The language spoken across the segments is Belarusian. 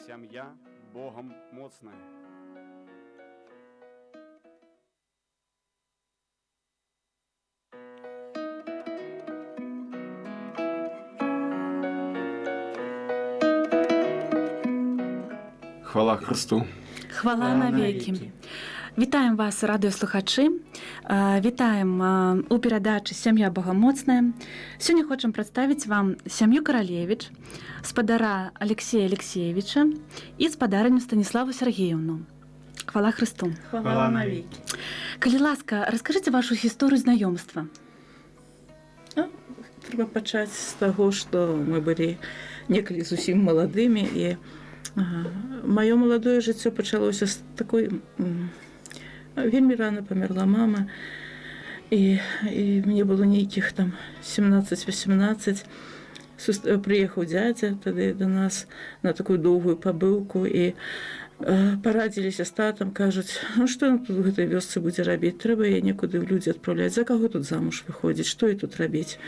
Сям'я Богам моцная. Хвала Христу. Хвала навекі. Вітаем вас, радыёслухачы. Вітаем у перадачы «Сям'я Богамоцная». Сёння хочам прадставіць вам сям'ю Каралевіч, спадара Алексея Алексеевича і спадарыню Станіславу Сергеевну. Хвала Христу. Хвала навекі. Калі ласка, раскажыце вашу гісторыю знаёмства. Трэба пачаць з таго, што мы былі некалі зусім маладымі, і маё маладое жыццё пачалося з такой... Вельмі рана памерла мама, і мне было нейкіх там 17-18. Прыехаў дзядзя тады да нас на такую доўгую пабыўку, і парадзіліся з татам, кажуць, ну што ён тут у гэтай вёсцы будзе рабіць, трэба яе некуды ў людзі адпраўляць, за каго тут замуж выходзіць, што і тут рабіць.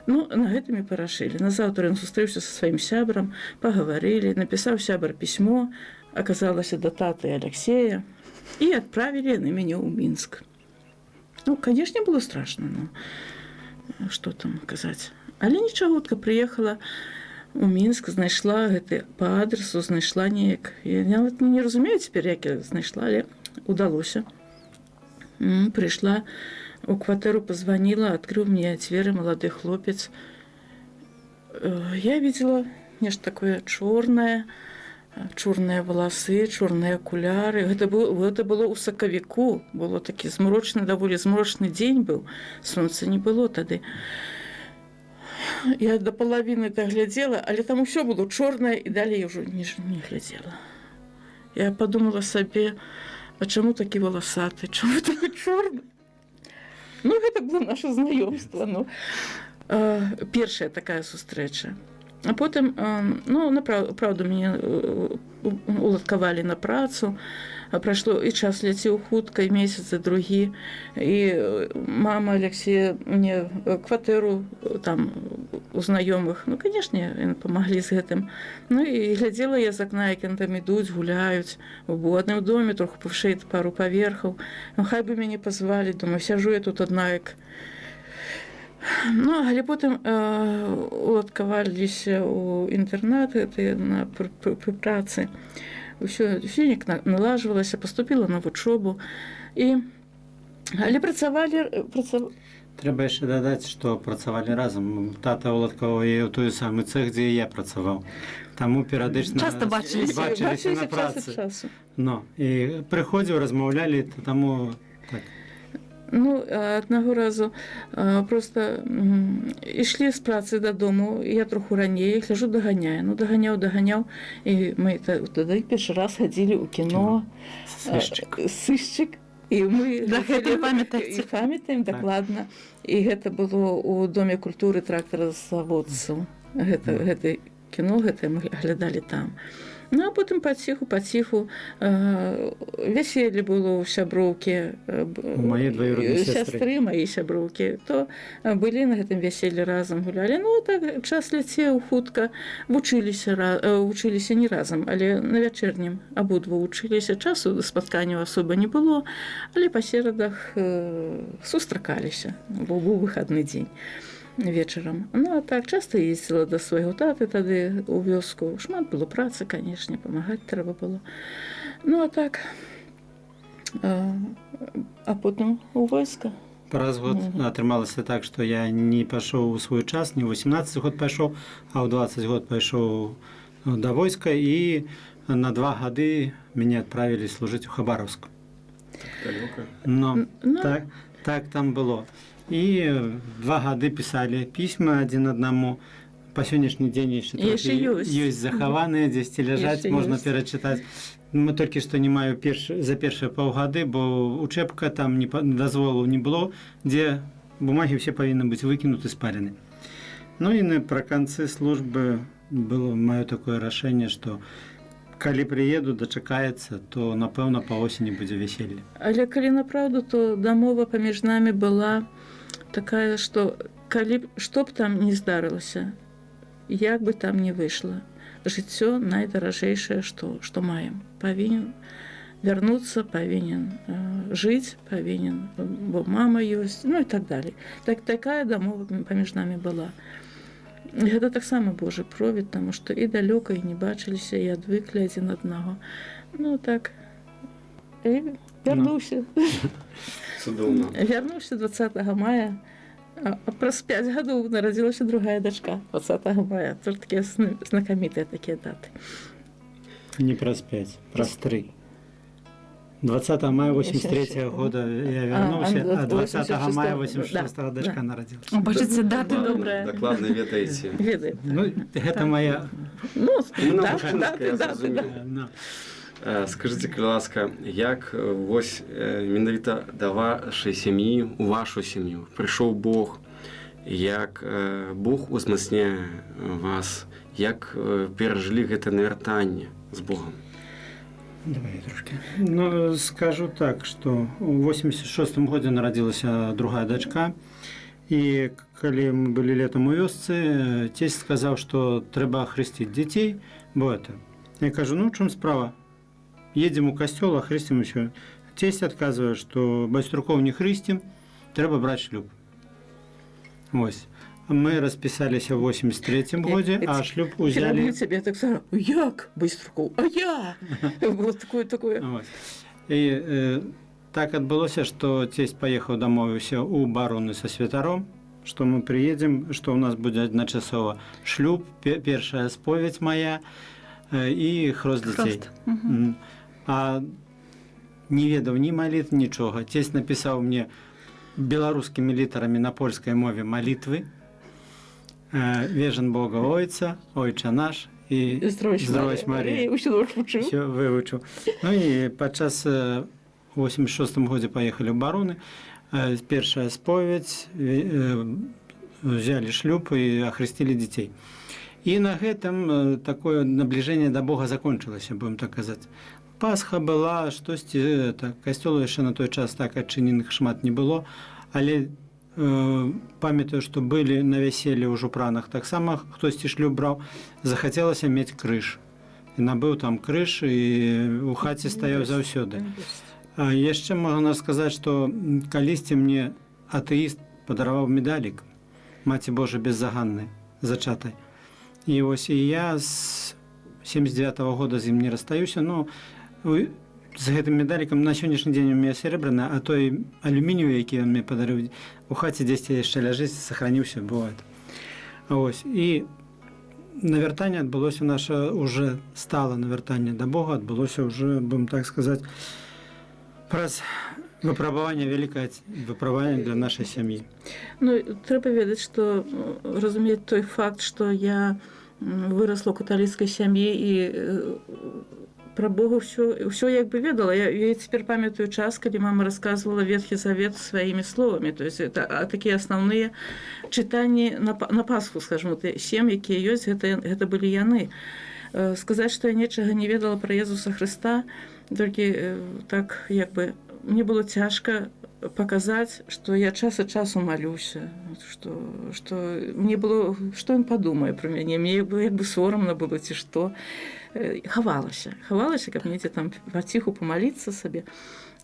Ну, на гэтым і парашылі. Назаўтра ён сустрэўся са сваім сябрам, пагаварылі, напісаў сябар пісьмо, аказалася да таты Алексея, і адправілі яны мяне ў Мінск. Ну, канешне, было страшна, но што там казаць. Але нічога, хутка прыехала у Мінск, знайшла гэты па адресу, знайшла неяк. Я нават не разумею цяпер, як я знайшла, але удалося. Прыйшла у кватэру, пазваніла, адкрыў мне дзверы малады хлопец. Я видела нешта такое чорнае, чорныя валасы, чорныя акуляры. Гэта было ў сакавіку, было такі змрочны, даволі змрочны дзень быў, сонца не было тады. Я да палавіны даглядзела, але там усё было чорнае, і далей я ўжо не глядзела. Я падумала сабе, а чаму такі валасаты, чаму такі чорны? Ну, гэта было наше знаёмства. Ну, першая такая сустрэча. А потым, ну, праўду, мяне уладкавалі на працу. Прайшло, і час ляцеў хутка, і месяц, і другі. І мама Алексея мне кватэру там у знаёмых, ну, канешне, яны памаглі з гэтым. Ну, і глядзела я з акна, як яны там ідуць, гуляюць у адным доме, троху павышэй пару паверхаў. Ну, хай бы мяне пазвалі, думаю, сяжу я тут адна, як... Ну, але потым уладкаваліся ў інтэрнат, гэты, на пры працы. Усё неяк налажвалася, паступіла на вучобу. І, але працавалі, Трэба яшчэ дадаць, што працавалі разам. Тата уладкаваў яе ў той самы цэх, дзе і я працаваў. Таму перыядычна Часта бачыліся. бачыліся на Бачыліся час ад працы. часу. Ну, і прыходзіў, размаўлялі, таму так. Ну, аднаго разу просто ішлі з працы дадому, я троху раней, гляжу, даганяю. Ну, даганяў, даганяў, і мы тады першы раз хадзілі ў кіно. Сышчык. Сышчык. І мы Да, гэта і памятаеце. І памятаем Так. дакладна. І гэта было ў Доме культуры трактаразаводцаў. Гэта кіно, гэта мы глядалі там. Ну, а потым паціху, паціху, вяселле было ў сяброўкі, У маёй дваюроднай сястры. сястры, маёй сяброўкі, то былі на гэтым вяселлі разам, гулялі. Ну, так час ляцеў хутка, вучыліся не разам, але на вячэрнім абодва вучыліся, часу спатканняў асоба не было, але па серадах сустракаліся, бо быў выхадны дзень вечарам. Ну, а так, часта ездзіла да свайго таты тады ў вёску. Шмат было працы, канешне, памагаць трэба было. Ну, а так, а потым у войска. Праз год атрымалася так, што я не пашоў у свой час, не ў 18 год пайшоў, а ў 20 год пайшоў да войска, і на 2 гады мяне адправілі служыць у Хабаровск. Далёка. Ну, Ну. так, так там было. І 2 гады пісалі пісьма адзін аднаму. Па сённяшні дзень яшчэ Яшчэ трохі ёсць. ёсць захаваныя, дзесьці ляжаць, Яшчэ можна ёсць. перачытаць. Мы толькі што не маю за першыя паўгады, бо учэбка там не дазволу не было, дзе бумагі ўсе павінны быць выкінуты, спалены. Ну і напрыканцы службы было маё такое рашэнне, што калі прыеду, дачакаецца, то напэўна па осені будзе вяселле. Але калі направду, то дамова паміж намі была такая, што калі б, што б там ні здарылася, Як бы там не выйшла, жыццё найдаражэйшае, што маем. Павінен вярнуцца, павінен жыць, павінен, бо мама ёсць, ну і так далей. Так, такая дамова паміж намі была. Гэта таксама Божы провід, таму што і далёка, і не бачыліся, і адвыклі адзін аднаго. Ну так, і вярнуўся. Цудоўна. Вярнуўся 20 мая. А праз 5 гадоў нарадзілася другая дачка 20 мая. Тоже такія знакамітыя такія даты. Не праз 5, праз 3. 20 мая 83 года я вярнуўся, а 20 мая 86 дачка нарадзілася. О, бачыце, даты Дакладна, добрыя. Дакладна ведаеце. Ведаем. Ну, гэта моя. Ну, Ну, даты, навучанская, даты, я даты, зразумеў. да. Ну, Скажыце, калі ласка, як вось менавіта да вашай сям'і, у вашу сям'ю прыйшоў Бог, як Бог узмацняе вас, як перажылі гэта навяртанне з Богом? Давай я трошки. Ну, скажу так, что у 86 годзе нарадзілася другая дачка. І калі мы былі летом у вёсцы, тесть сказаў, што трэба хрысціць дзяцей, бо это. Я кажу: «Ну, у чым справа? Едем у касцёл, ахрысцім усё». Тесть адказвае, што байструкоў не хрысцім, трэба браць шлюб. Ось. Мы распісаліся ў 83 годзе, а шлюб узялі. Пераб'ю цябе, так сказала: «Як Байструкоў? А я?» Было такое. Ось. І так адбылося, што тесть паехаў, дамовіўся ў Баруны са святаром, што мы прыедзем, што ў нас будзе адначасова шлюб, першая споведзь моя і хрост дзяцей. Хрост. Мгм. А не ведаў ні малітв, нічога. Тесть напісаў мне беларускімі літарамі на польскай мове малітвы. Wierzę Boga Ojca, Ojcze nasz і Zdrowaś Zdrowaś Maryjo. Усю ноч вучыў. Все вывучыў. Ну і падчас 86 годзе паехалі ў Баруны. Першая споведзь, взяли шлюб і ахрысцілі дзяцей. І на гэтым такое набліжэнне да Бога закончылася, будем так казаць. Пасха была, штосьці, это, касцёлу яшчэ на той час так адчыненых шмат не было, але памятаю, што былі на вяселлі ў Жупранах, таксама хтосьці шлюб браў, захацелася мець крыж. І набыў там крыж і у хаце стаяў заўсёды. А яшчэ можна сказаць, што калісьці мне атэіст падараваў медалік Маці Божа беззаганнай зачатай. І вось і я з 79 -го года з ім не расстаюся, но з гэтым медалікам на сённяшні дзень у меня серебряны, а той алюмініевы, які ён мне падарыў, у хаце дзесьці яшчэ ляжыць, сохраніўся, бывает. Ось. І навяртанне адбылося наша уже стала навяртанне да Бога адбылося уже, будем так сказаць, праз выпрабаванне, вялікае выпрабаванне для нашай сям'і. Ну, трэба ведаць, што разумець той факт, што я вырасла ў каталіцкай сям'і і пра Бога ўсё як бы ведала. Я цяпер памятаю час, калі мама рассказывала Ветхий Завет сваімі словамі. То есть это такія асноўныя чытанні на Пасху, скажем, вот, сем, якія ёсць, гэта былі яны. Сказаць, што я нечага не ведала пра Езуса Хрыста, толькі так як бы мне было цяжка паказаць, што я час ад часу малюся, што мне было, што ён падумае пра мяне, мне як бы сорамна было ці што. Хавалася, каб недзе там паціху памаліцца сабе.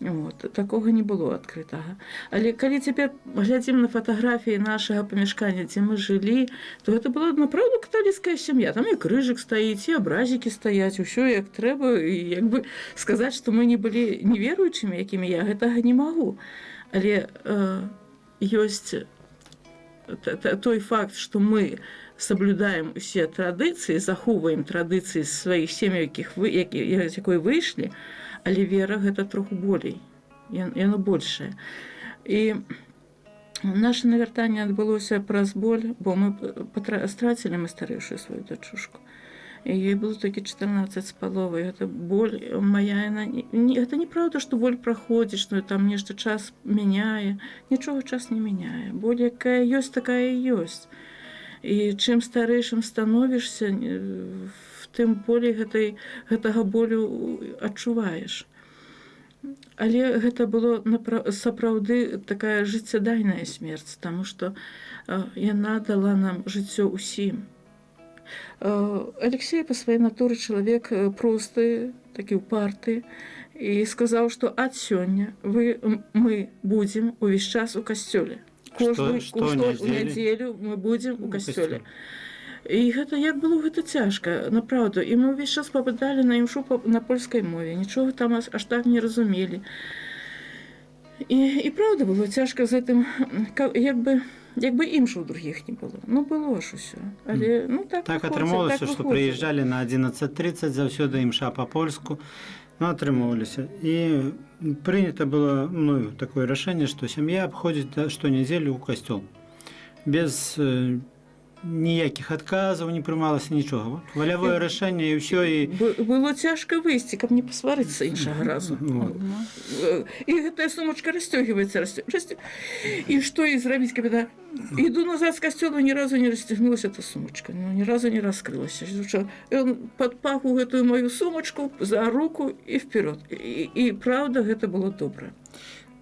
Вот. Такога не было адкрытага. Але калі цяпер глядзім на фатаграфіі нашага памяшкання, дзе мы жылі, то гэта была направду каталіцкая сям'я. Там і крыжык стаіць, і абразікі стаяць, усё як трэба. І як бы сказаць, што мы не былі неверуючымі, якімі я, гэтага не магу. Але ёсць той факт, што мы соблюдаем усе традыцыі, захоўваем традыцыі сваіх сем'яў, якіх вы, які, з якой выйшлі, але вера гэта троху болей, яно большае. І наше навяртанне адбылося праз боль, бо мы страцілі мы старэйшую сваю дачушку. І ёй было толькі 14 з паловай. Гэта боль моя, яна не, гэта неправда, што боль праходзіць, што там нешта час мяняе. Нічога час не мяняе. Боль, якая ёсць, такая і ёсць. І чым старэйшым становішся, тым болей гэтага болю адчуваеш. Але гэта было сапраўды такая жыццядайная смерць, таму што яна дала нам жыццё ўсім. Алексей па сваёй натуры чалавек просты, такі упарты, і сказаў, што ад сёння мы будзем увесь час у касцёле. Кожную Што што у нядзелі? нядзелю мы будзем у У касцёле. касцёле. І гэта як было гэта цяжка, направду. І мы ўвесь час пападалі на імшу на польскай мове, нічога там аж так не разумелі. І праўда было цяжка з гэтым, як бы імшаў другіх не было. Ну было ж усё. Але ну так Так выходзіла, атрымалася, так што выходзіла. прыязджалі на 11:30 заўсёды імша па-польску. Ну, атрымоўваліся. І прынята было мною такое рашэнне, што сям'я абходзіць штонядзелю ў касцёл. Без ніякіх адказаў не прымалася нічога. Вот, валявое рашэнне, і ўсё, і Было цяжка выйсці, каб не пасварыцца іншага разу. Вот. І гэтая сумочка расстегивается, І што і зрабіць, каб яна... Іду назад з касцёла, ні разу не расстегнулась эта сумочка, ну, ні разу не раскрылася. Что, ён под паху гэтую мою сумочку за руку і вперед. І правда, гэта было добра.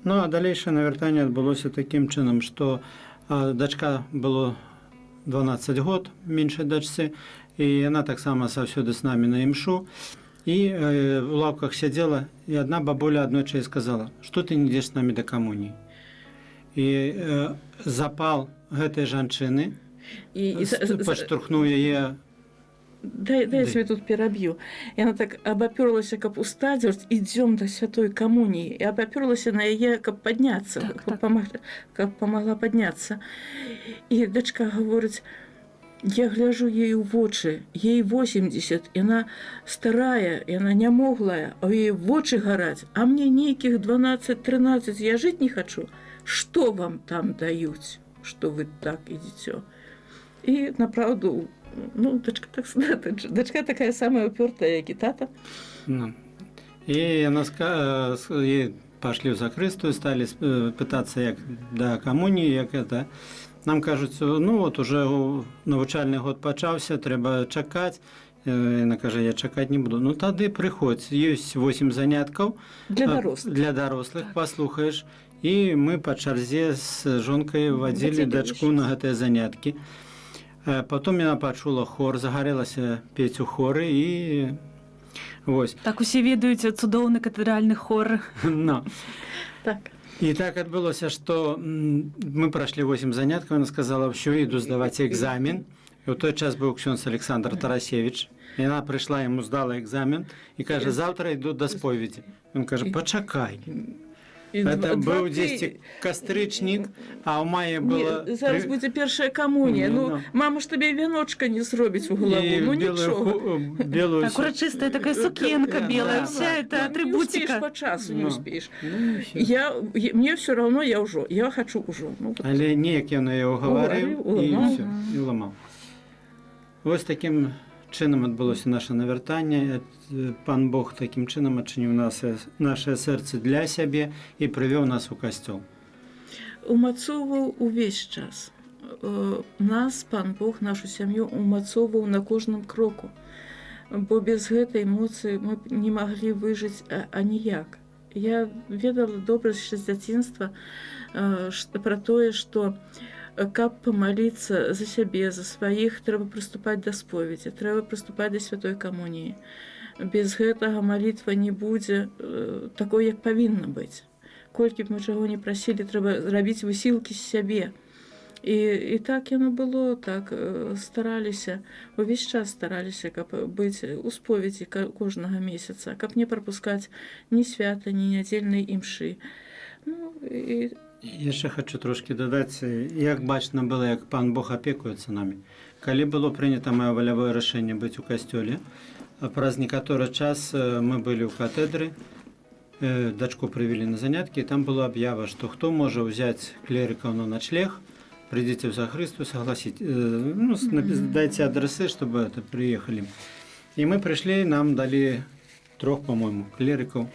Ну а далейшае навяртанне адбылося такім чынам, што дачка было 12 год, меншай дачцы, і яна таксама заўсёды з намі на імшу. І у лаўках сядзела, і адна бабуля аднойчы і сказала: «Што ты не ідзеш з намі да камуніі?» І запал гэтай жанчыны І падштурхнуў яе. Дай я Дай. себе тут пераб'ю. Яна так абапёрлася, каб устаць, говорит: «Идём до святой камуніі». І абапёрлася на яе, каб падняцца, каб, каб памагла падняцца. І дачка гаворыць: «Я гляжу ей у вочы, ей 80, яна старая, яна нямоглая, а ў яе вочы гараць, а мне нейкіх 12-13, я жыць не хачу. Што вам там даюць, што вы так ідзеце?» І направду, ну, дачка, так, дачка такая самая упёртая, як і тата. Ну. І яна і пашлі ў закрыстую, сталі пытацца, як да камуніі, як это. Нам кажуць: «Ну вот уже навучальны год пачаўся, трэба чакаць». Яна кажа: «Я чакаць не буду». «Ну тады прыходзь, ёсць 8 заняткаў Для дарослых. Для дарослых, паслухаеш». І мы па чарзе з жонкай вадзілі Вадзілі дачку ўвесь на гэтыя заняткі. Потом яна пачула хор, загарэлася пець у хоры, і вось. Так, усе ведаюць цудоўны катэдральны хор. Ну. Так. І так адбылося, што мы прайшлі 8 заняткаў, она сказала: «Ўсё, іду здаваць экзамен». І ў той час быў ксёндз Александр Тарасевич. Яна прыйшла, яму здала экзамен і кажа: «Заўтра іду да споведзі». Ён кажа: «Пачакай». І Это два быў дзесьці кастрычнік, а ў маі было Не, зараз будзе першая камунія. Ну, Ну, ну. мама ж табе вяночка не зробіць у галаву. І Ну белую, нічога. Белую Так, урачыстая такая сукенка Да, белая, да. вся эта Ну, не успеешь атрыбутика. по часу, не Ну. успеешь. Ну, і всё. Мне все равно, я хочу ўжо. Ну, вот. Але неяк ён яе угаварыў Угаварыў, і уламаў. ўсё, і уламаў. Вось такім чынам адбылося наше навяртанне. Пан Бог такім чынам адчыніў наше сэрцы для сябе і прывёў нас у касцёл. Умацоўваў увесь час. Нас пан Бог, нашу сям'ю умацоўваў на кожным кроку. Бо без гэтай моцы мы б не маглі выжыць аніяк. Я ведала добра яшчэ з дзяцінства пра тое, што каб памаліцца за сябе, за сваіх, трэба прыступаць да споведзі, трэба прыступаць да святой камуніі. Без гэтага малітва не будзе такой, як павінна быць. Колькі б мы чаго не прасілі, трэба зрабіць высілкі з сябе. І так яно было, так стараліся, увесь час стараліся, каб быць у споведзі кожнага месяца, каб не прапускаць ні свята, ні нядзельнай імшы. Ну, і Яшчэ хочу трошкі дадаць, як бачна было, як пан Бог апекуецца намі. Калі было прынята маё валявое рашэнне быць у касцёле, а праз некаторы час мы былі ў катэдры, дачку прывялі на заняткі, і там была аб'ява, што хто можа ўзяць клерыкаў на начлег, придите в захристу, согласить, ну, дайте адресы, чтобы это приехали. И мы пришли, нам дали трех, по-моему, клериков.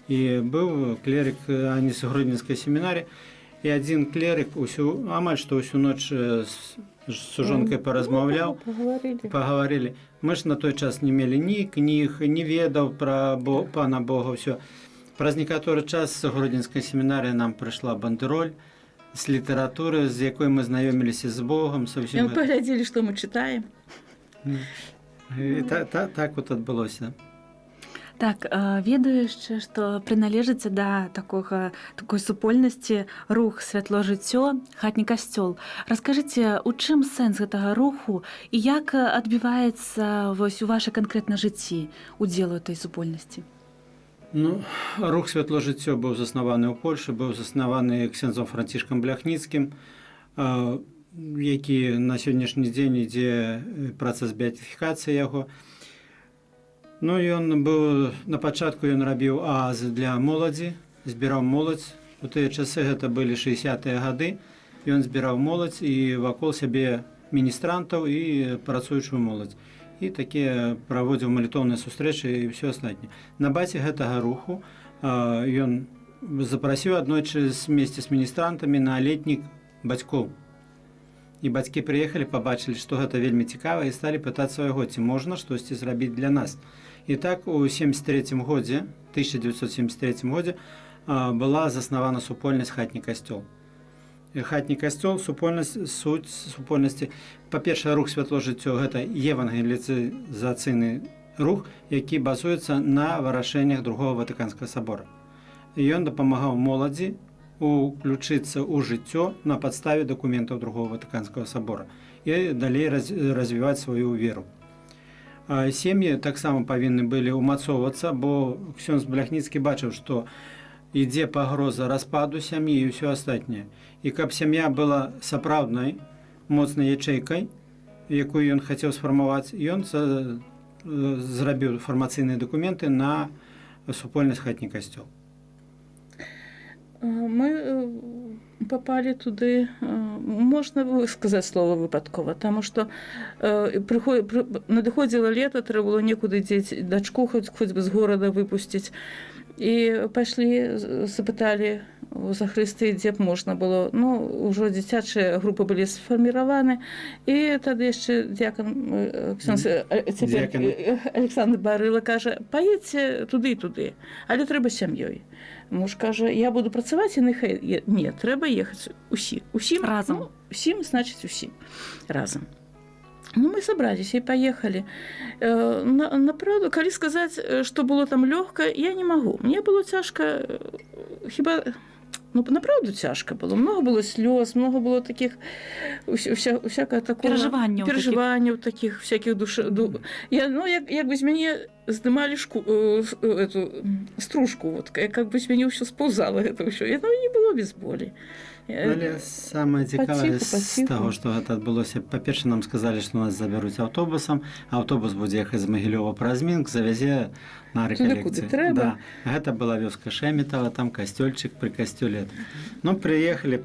И был клерик, они с Гродненской семинарии, и один клерик усю, амаль што ўсю ноч з жонкай паразмаўляў, Ну, поговорили. поговорили. Мы ж на той час не мелі ні кніг, не ведаў пра пана Бога, ўсё. Праз некаторы час з Гродзенскай семінарыі нам прыйшла бандэроль з літаратуры, з якой мы знаёміліся з Богам, са ўсім Мы гэтым. паглядзелі, што мы чытаем. І так вот адбылося. Так, ведаю яшчэ, што прыналежыце да такой супольнасці рух «Святло жыццё», хатні касцёл. Раскажыце, у чым сэнс гэтага руху і як адбіваецца вось у вашай канкрэтна жыцці удзел у этой супольнасці? Ну, рух «Святло жыццё» быў заснаваны ў Польшы, быў заснаваны ксяндзом Францішкам Бляхніцкім, які на сённяшні дзень ідзе працэс беатыфікацыі яго. Ну, ён быў, на пачатку ён рабіў аазы для моладзі, збіраў моладзь. У тыя часы, гэта былі 60-е гады, ён збіраў моладзь і вакол сябе міністрантаў і працуючую моладзь. І такія праводзіў малітоўныя сустрэчы і ўсё астатняе. На базе гэтага руху ён запрасіў аднойчы вместе з міністрантамі на летнік бацькоў. І бацькі прыехалі, пабачылі, што гэта вельмі цікава, і сталі пытаць свайго, ці можна штосьці зрабіць для нас. І так у 73 годзе, 1973 годзе была заснавана супольнасць «Хатні касцёл». І «Хатні касцёл», супольнасць, суть супольнасці, па-першае, рух «Святло жыццё» гэта евангелізацыйны рух, які базуецца на вырашэннях Другога Ватыканскага сабора. І ён дапамагаў моладзі уключыцца ў жыццё на падставе дакументаў Другога Ватыканскага сабора і далей развіваць сваю веру. Сем'і таксама павінны былі ўмацоўвацца, бо ксёндз Бляхніцкі бачыў, што ідзе пагроза распаду сям'і і ўсё астатняе. І каб сям'я была сапраўднай моцнай ячэйкай, якую ён хацеў сфармаваць, ён зрабіў фармацыйныя дакументы на супольнасць «Хатні касцёл». Мы попали туды, можна сказаць слова выпадкова, таму што надыходзіла лета, трэба было некуды дзець дачку, хоць бы з горада выпусціць. І пайшлі, запыталі у захрысты, дзе б можна было. Ну, ўжо дзіцячыя групы былі сфарміраваны. І тады яшчэ дыякан, ксёндз, цяпер, Дыякан. Александр Барыла кажа: «Паедзьце туды і туды, але трэба сям'ёй». Муж кажа: «Я буду працаваць, і няхай не, трэба ехаць усі, усім Разам. Ну, усім, значыць, усім разам». Ну, мы сабраліся і паехалі. Направду, калі сказаць, што было там лёгка, я не магу. Мне было цяжка, хіба, ну, направду цяжка было. Много было слёз, много было таких усякае такого Перажыванняў такіх. Перажыванняў таких всяких душ, я, ну, як бы з мяне здымалі эту стружку, вот, как бы з мяне ўсё спаўзала гэта ўсё. І, ну, не было без болі. Але самае цікавае Паціху, з паціху. таго, што гэта адбылося, па-першае, нам сказалі, што нас забяруць аўтобусам, аўтобус будзе ехаць з Магілёва праз Мінск, завязе на Туды, куды рэкалекцыі. трэба. Да. Гэта была вёска Шэметава, там касцёльчык пры касцёле. Ну, прыехалі,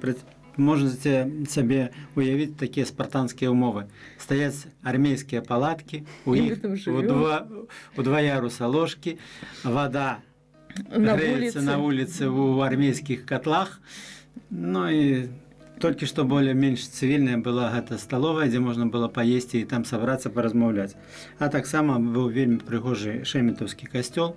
можаце сабе уявіць такія спартанскія ўмовы. Стаяць армейскія палаткі, у І мы іх там жывём. у два яруса ложкі, вода На греется вуліцы. На улице у армейских котлах. Ну и только что более-менш цывільная была гэта столовая, дзе можна было паесці і там сабрацца паразмаўляць. А таксама быў вельмі прыгожы шэметаўскі касцёл,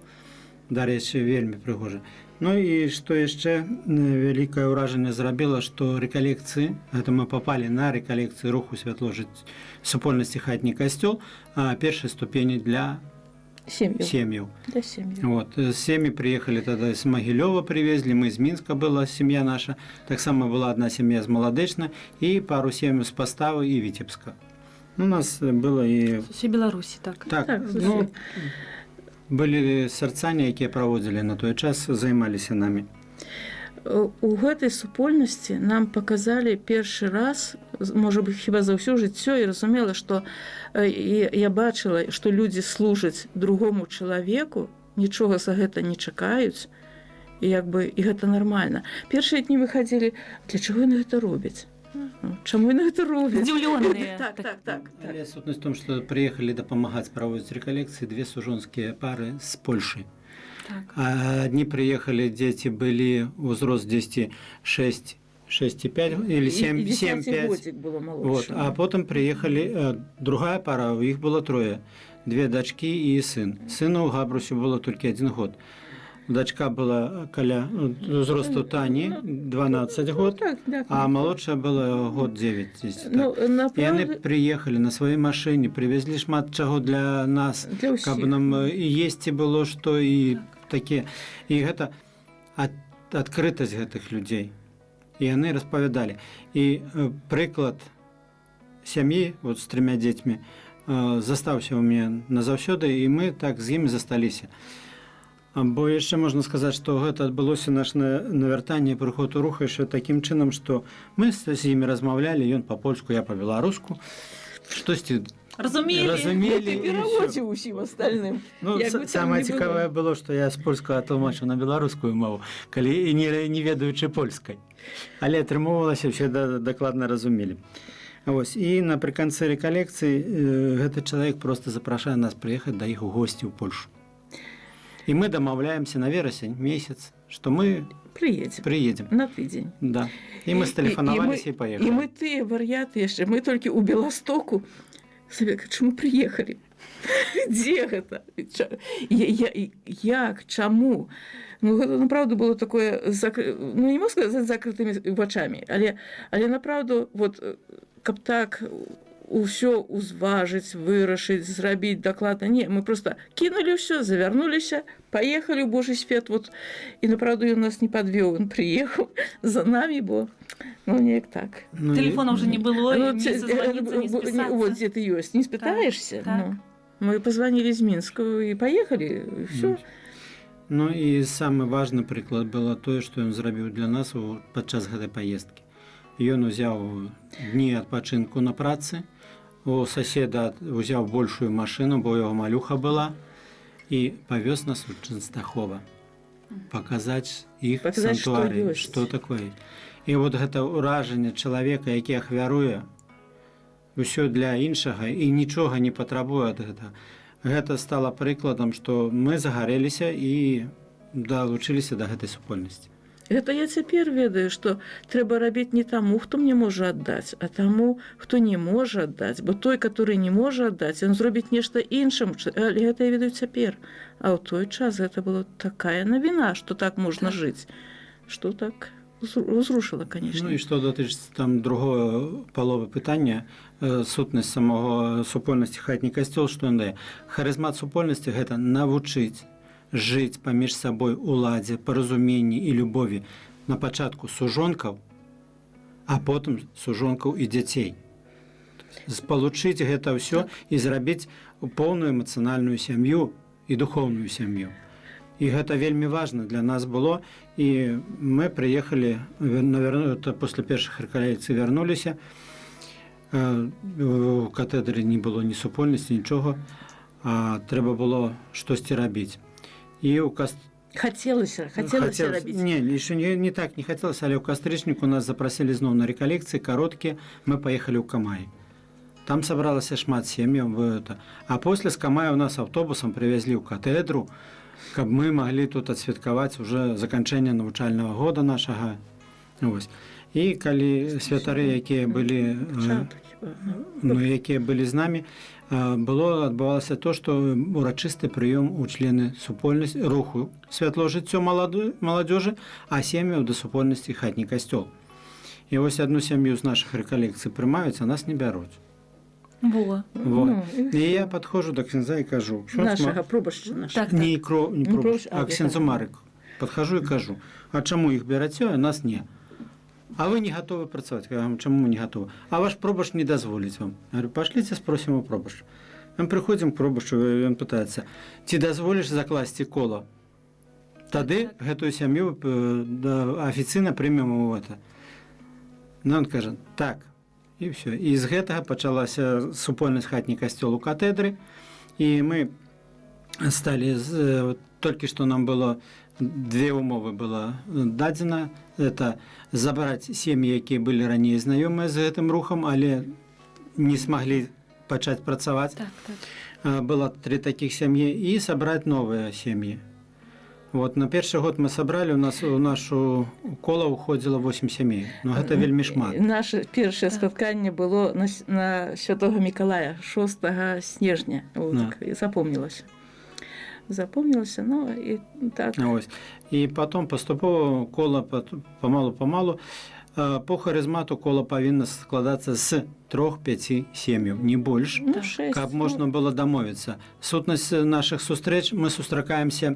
дарэчы, вельмі прыгожы. Ну і што яшчэ вялікае ўражанне зрабіла, што рэкалекцыі, гэта мы попали на рэкалекцыі руху «Святло жыць», супольнасці «Хатні касцёл», першай ступені для Сем'яў. сем'яў. Для сем'яў. Вот. Семьи приехали тогда из Могилева, привезли, мы из Минска была семья наша, так само была одна семья из Молодечно и пару семей с Поставы и Витебска. Ну, у нас было и З усёй Беларусі, так. Так, Так, ну, былі сарцане, якія праводзілі на той час, займаліся намі. У гэтай супольнасці нам паказалі першы раз, можа быть, хіба за ўсё жыццё, і разумела, што і я бачыла, што людзі служаць другому чалавеку, нічога за гэта не чакаюць, і як бы і гэта нармальна. Першыя дні выхадзілі: для чаго яны гэта робяць? Ну, чаму яны гэта робяць? Здзіўлёныя. Так. Але сутнасць в том, што прыехалі дапамагаць праводзіць рэкалекцыі две сужонскія пары з Польшы. А одни приехали, дети были, узрост 10, 6, 6,5 или 7, І 7, 10 5. годзік было Вот. малодшаму. А потом приехали другая пара, у их было трое. Две дочки и сын. Сыну Габрусю было только 1 год. Дачка была каля, ну, узросту Тані, 12 год, Ну, так. а малодшая была год 9 дзесьці так. Ну, І яны направду, прыехалі на сваёй машыне, прывезлі шмат чаго для нас, для ўсіх. каб нам і есці было што, і таке. І гэта адкрытасць гэтых людзей. І яны распавядалі. І прыклад сям'і вот з трымя дзецьмі застаўся ў мяне назаўсёды, і мы так з імі засталіся. Бо яшчэ можна сказаць, што гэта адбылося наш навяртанне, прыход у рух яшчэ такім чынам, што мы з імі размаўлялі, ён па-польску, я па-беларуску. Штосьці Разумелі. разумелі. Ты І ўсё. пераводзіў усім остальным. Ну, Як бы там самае ні было. цікавае было, што я з польскага тлумачыў на беларускую мову, калі і не ведаючы польскай. Але атрымоўвалася, усе дакладна разумелі. Вось. І напрыканцы рэкалекцыі гэты чалавек проста запрашае нас прыехаць да іх у госці ў Польшу. І мы дамаўляемся на верасень месяц, што мы Прыедзем прыедзем. на тыдзень. Да. І мы стэлефанаваліся і паехалі. І мы тыя вар'яты яшчэ, мы толькі ў Беластоку сабе, чаму прыехалі? Дзе гэта? Як, чаму? Ну, гэта направду было такое, ну, не могу сказаць закрытымі вачамі, але направду, вот, каб так ўсё узважыць, вырашыць, зрабіць дакладна. Не, мы просто кінулі ўсё, завярнуліся, паехалі ў Божы свет. Вот, і направду ён нас не падвёў, ён прыехаў за намі, бо, ну, неяк так. Ну, Телефона уже не было, Ну, не созвониться, не списаться. Вот где ты ёсць, не спытаешься. Так. Ну. Мы позвонили из Минска и поехали, и всё. Ну і самы важны прыклад было тое, што ён зрабіў для нас падчас гэтай паездкі. Ён узяў дні адпачынку на працы, у суседа узяў большую машыну, бо яго малюха была, і павёз нас у Чэнстахова паказаць іх Паказаць, што сантуарый, ёсць. што такое. І вот гэта ўражанне чалавека, які ахвяруе ўсё для іншага і нічога не патрабуе ад гэтага. Гэта стала прыкладам, што мы загарэліся і далучыліся да гэтай супольнасці. Гэта я цяпер ведаю, што трэба рабіць не таму, хто мне можа аддаць, а таму, хто не можа аддаць, бо той, который не можа аддаць, ён зробіць нешта іншым, але гэта я ведаю цяпер. А ў той час гэта было такая навіна, што так можна жыць, што так узрушыла, конечно. Ну і што датычыцца там другого паловы пытання, сутнасць самого супольнасці «Хатні касцёл», што ён дае. Харызмат супольнасці — гэта навучыць жыць паміж сабой у ладзе, паразуменні і любові на пачатку сужонкаў, а потым сужонкаў і дзяцей. Спалучыць гэта ўсё і зрабіць поўную эмацыянальную сям'ю і духоўную сям'ю. І гэта вельмі важна для нас было. І мы прыехалі, наверное, это после першых рэкалекцый вярнуліся. У катедры не было ні супольнасці, нічога, а трэба было штосьці рабіць. І ў каст... Хацелася рабіць. Не, еще не так не хацелася, але ў кастрычніку нас запрасілі зноў на рэкалекцыі кароткія, мы паехалі ў Камай. Там сабралася шмат сем'яў, это. А после з Камая у нас аўтобусам прывезлі ў катедру, каб мы маглі тут адсвяткаваць уже заканчэнне навучальнага года нашага. Вось. І калі святары, якія былі, Пачатак хіба, ну. ну, якія былі з намі, было адбывалася то, што урачысты прыём у члены супольнасці руху «Святло жыццё» маладзёжы, а сем'яў да супольнасці «Хатні касцёл». І вось адну сям'ю з нашых рэкалекцый прымаюць, а нас не бяруць. Во. Вот. Ну, І я падходжу да ксяндза і кажу: «Ксёндз, Нашага пробашча нашага. Так, не, не Не пробашч, пробашч, а а, ксяндзу так. Марыку. Падхожу і кажу: а чаму іх бераце, а нас не? А вы не готовы працаваць. Я говорю: чаму мы не готовы? А ваш пробашч не дазволіць вам. Я говорю: пошлите, спросим у пробашча. Мы прыходзім к пробашчу, і ён пытаецца: ці дазволіш закласці кола? Тады гэтую сям'ю да, афіцыйна прымем у это. Ну, он кажа: так. І ўсё. І з гэтага пачалася супольнасць «Хатні касцёл» у катедры. І мы сталі, толькі што нам было две умовы было дадзена: это забраць сем'і, якія былі раней знаёмыя з гэтым рухам, але не смаглі пачаць працаваць. Было три такіх сям'і, і сабраць новыя сем'і. Вот на першы год мы сабралі, у нас у нашу кола уходзіла 8 сямей, но гэта вельмі шмат. Наше першае спатканне было на святого Мікалая 6 снежня. Вот, так, і запомнілася. Запомнілася, ну і так. Ось. І потом паступова кола памалу-памалу по харызмату кола павінна складацца з трох-пяці сем'яў, не больш, Ну, Так. шэсць, каб ну, можна было дамовіцца. Сутнасць нашых сустрэч: мы сустракаемся,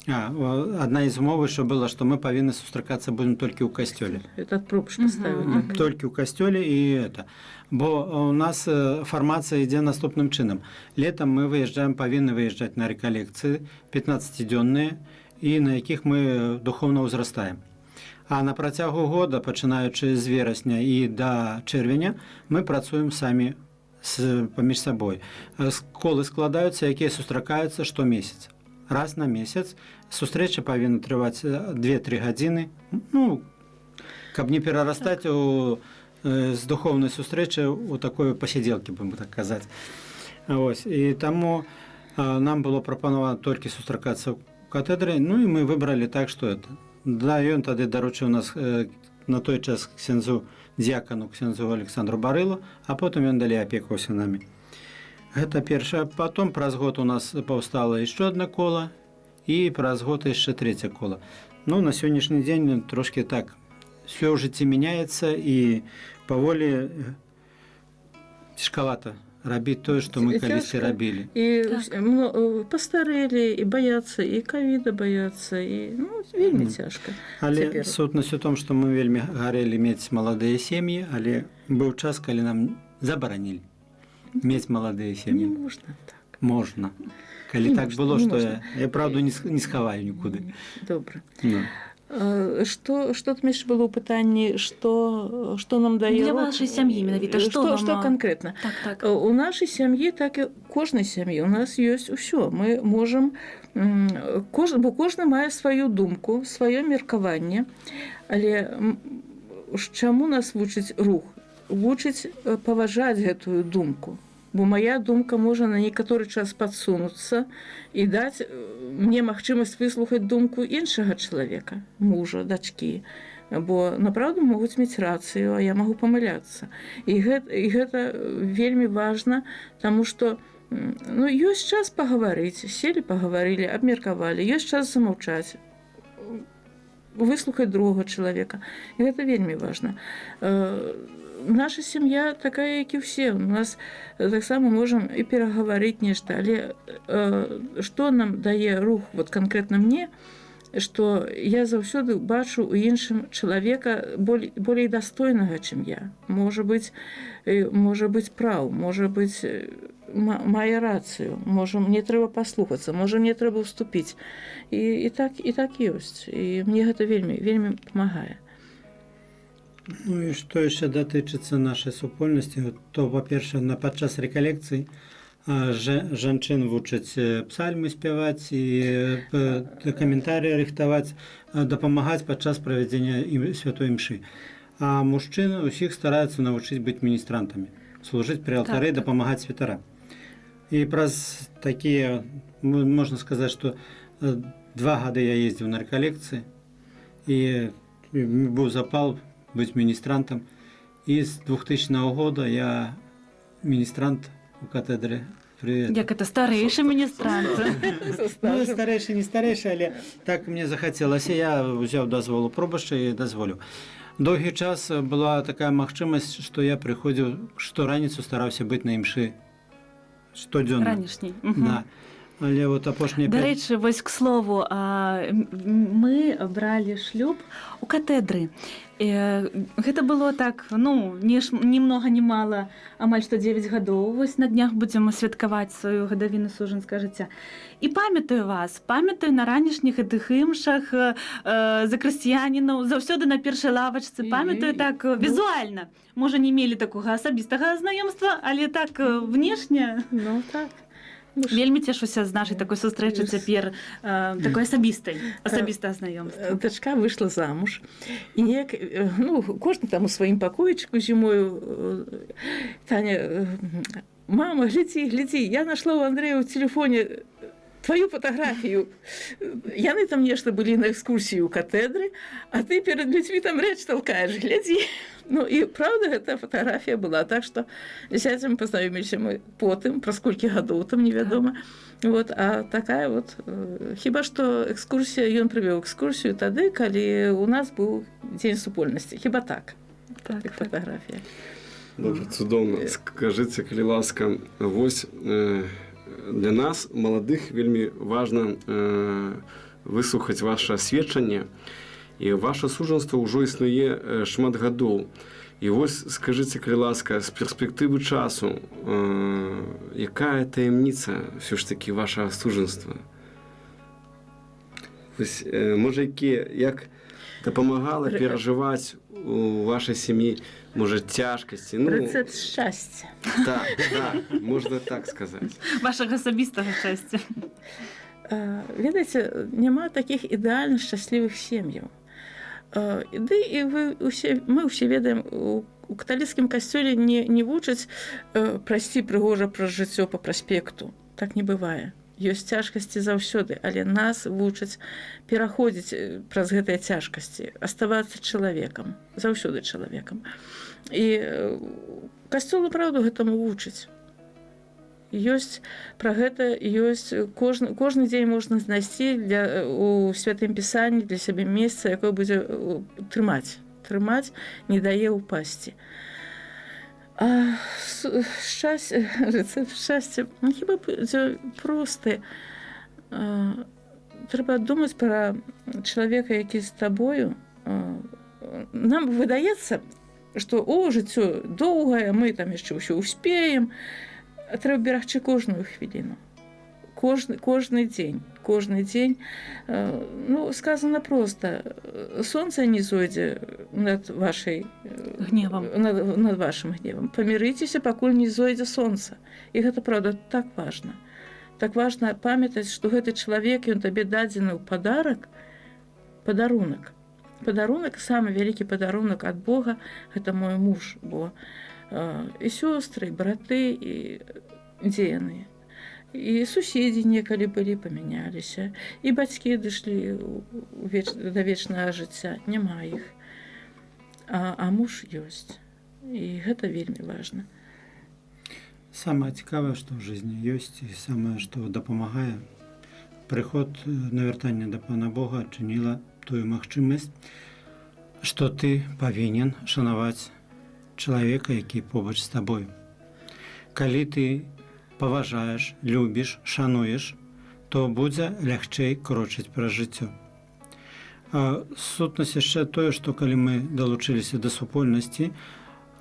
адна з умовы, що было, што мы павінны сустракацца будзем толькі ў касцёле. Этот пробш поставіў, так. Толькі ў касцёле, і это. Бо у нас фармацыя ідзе наступным чынам. Летом мы выязджаем, павінны выязджаць на рэкалекцыі 15-дзённыя, і на якіх мы духоўна ўзрастаем. А на працягу года, пачынаючы з верасня і да чэрвеня, мы працуем самі паміж сабой. Колы складаюцца, якія сустракаюцца штомесяц. Раз на месяц сустрэча павінна трываць 2-3 гадзіны, ну, каб не перарастаць з духоўнай сустрэчы у такой пасядзелкі, будем так казаць. Ось. І таму нам было прапанавана толькі сустракацца ў катэдры, ну і мы выбралі так, што это. Да, ён тады даручыў нас на той час ксяндзу дзякану, ксяндзу Александру Барылу, а потым ён далей апекаўся намі. Гэта першае. Потом праз год у нас паўстала яшчэ одно кола, і праз год яшчэ трэцяе кола. Ну, на сённяшні дзень трошки так все ў жыцці мяняецца, і паволі цяжкавата рабіць тое, што мы калісьці Цяжка. рабілі. І Так. пастарэлі, і баяцца, і кавіда баяцца, і, ну, вельмі цяжка. Але цяпер. сутнасць у том, што мы вельмі гарэлі мець маладыя сем'і, але быў час, калі нам забаранілі мець маладыя Не сем'і. можна так. Можна. Калі Не так можна, было, не што можна. я праўду не схаваю нікуды. Добра. Ну. Што там яшчэ было ў пытанні, што нам дае Для рух? вашай сям'і менавіта, што што, вам, што канкрэтна? Так. У нашай сям'і, так і кожнай сям'і, у нас ёсць усё. Мы можам, бо кожны мае сваю думку, сваё меркаванне. Але чаму нас вучыць рух? Вучыць паважаць гэтую думку. Бо моя думка можа на некаторы час падсунуцца і даць мне магчымасць выслухаць думку іншага чалавека, мужа, дачкі. Бо направду могуць мець рацыю, а я магу памыляцца. І гэта вельмі важна, таму што ну, ёсць час пагаварыць, селі, пагаварылі, абмеркавалі, ёсць час замаўчаць, выслухаць другога чалавека. І гэта вельмі важна. Наша сям'я такая, як і ўсе. У нас таксама можам і перагаварыць нешта, але што нам дае рух, вот канкрэтна мне, што я заўсёды бачу ў іншым чалавека болей дастойнага, чым я. Можа быць праў, можа быць, мае рацыю, можа, мне трэба паслухацца, можа, мне трэба ўступіць. І так ёсць. І мне гэта вельмі, вельмі памагае. Ну і што яшчэ датычыцца нашай супольнасці, то, па-першае, на падчас рэкалекцый жанчын вучаць псальмы спяваць і каментарыі рыхтаваць, дапамагаць падчас правядзення ім святой імшы. А мужчын усіх стараюцца навучыць быць міністрантамі, служыць пры алтары, дапамагаць святарам. І праз такія, можна сказаць, што 2 гады я ездзіў на рэкалекцыі, і быў запал быць міністрантам. І з 2000 года я міністрант у катедры. Привет. Як это, старэйшы міністрант? Ну, старэйшы, не старэйшы, але так мне захацелася. Я ўзяў дазвол у пробашча і дазволіў. Доўгі час была такая магчымасць, што я прыходзіў штораніцу, стараўся быць на імшы штодзённа. Ранішняй. Да. Але вот апошнія Дарэчы, вось, к слову, мы бралі шлюб у катэдры. Гэта было так, ну, не многа не мала, амаль што 9 гадоў. Вось на днях будзем святкаваць сваю гадавіну сужанскага жыцця. І памятаю вас, памятаю на ранішніх гэтых імшах за крысціянінаў, заўсёды на першай лавачцы, памятаю так візуальна. Можа, не мелі такога асабістага знаёмства, але так внешне. Ну так. Ну, Вельмі цешуся з нашай такой сустрэчы цяпер, такой асабістага знаёмства. Дачка выйшла замуж, і неяк, ну, кожны там у сваім пакоечку зімою. Таня: «Мама, глядзі, глядзі, я нашла у Андрея ў телефоне Твою фотографію. Яны там нешта былі на экскурсіі ў катедры, а ты перад людзьмі там рэч толкаеш, глядзі. Ну і правда, гэта фотографія была, так што зяцем пазнаёміліся мы потым, праз колькі гадоў там, невядома. Вот, а такая вот, хіба што экскурсія, ён прывёў экскурсію тады, калі у нас быў дзень супольнасці, хіба так, так. Фотографія. Добра, цудоўна. Скажыце, калі ласка, вось для нас, маладых, вельмі важна выслухаць ваше сведчанне. І ваше сужанство ўжо існуе шмат гадоў. І вось скажыце, калі ласка, з перспектывы часу, якая таямніца ўсё ж такі вашага сужанства? Вось, можа, якія, як дапамагала перажываць у вашай сям'і, можа, цяжкасці? Ну, Рэцэпт шчасця. Так, можна так сказаць. Вашага асабістага шчасця. Ведаеце, няма такіх ідэальна шчаслівых сем'яў. Ды і вы усе, мы ўсе ведаем, у каталіцкім касцёле не вучаць прайсці прыгожа праз жыццё па праспекту. Так не бывае. Ёсць цяжкасці заўсёды, але нас вучаць пераходзіць праз гэтыя цяжкасці, аставацца чалавекам, заўсёды чалавекам. І касцёл праўду гэтаму вучыць. Ёсць пра гэта, ёсць кожны дзень можна знайсці у святым пісанні для сябе месца, якое будзе трымаць, не дае ўпасці. А шчасце, рэцэпт шчасця, ну, хіба будзе просты. Трэба думаць пра чалавека, які з табою. Нам выдаецца, што о, жыццё доўгае, мы там яшчэ ўсё успеем. А трэба берагчы кожную хвіліну. Кожны дзень, кожны дзень. Ну, сказано просто: солнце не зойдзе над вашай Гневам. Над вашым гневам. Памірыцеся, пакуль не зойдзе сонца. І гэта правда так важна. Так важна памятаць, што гэты чалавек, ён табе дадзены ў падарак, падарунак. Падарунак, самы вялікі падарунак ад Бога — гэта мой муж, бо і сёстры, і браты, і дзе яны? І суседзі некалі былі, памяняліся, і бацькі дышлі да вечнага жыцця, няма іх. А муж ёсць. І гэта вельмі важна. Самае цікавае, што ў жизни ёсць, і самае, што дапамагае, прыход, навяртанне да Пана Бога адчыніла тую магчымасць, што ты павінен шанаваць чалавека, які побач з табою. Калі ты паважаеш, любіш, шануеш, то будзе лягчэй крочыць праз жыццё. Сутнасць яшчэ тое, што калі мы далучыліся да супольнасці,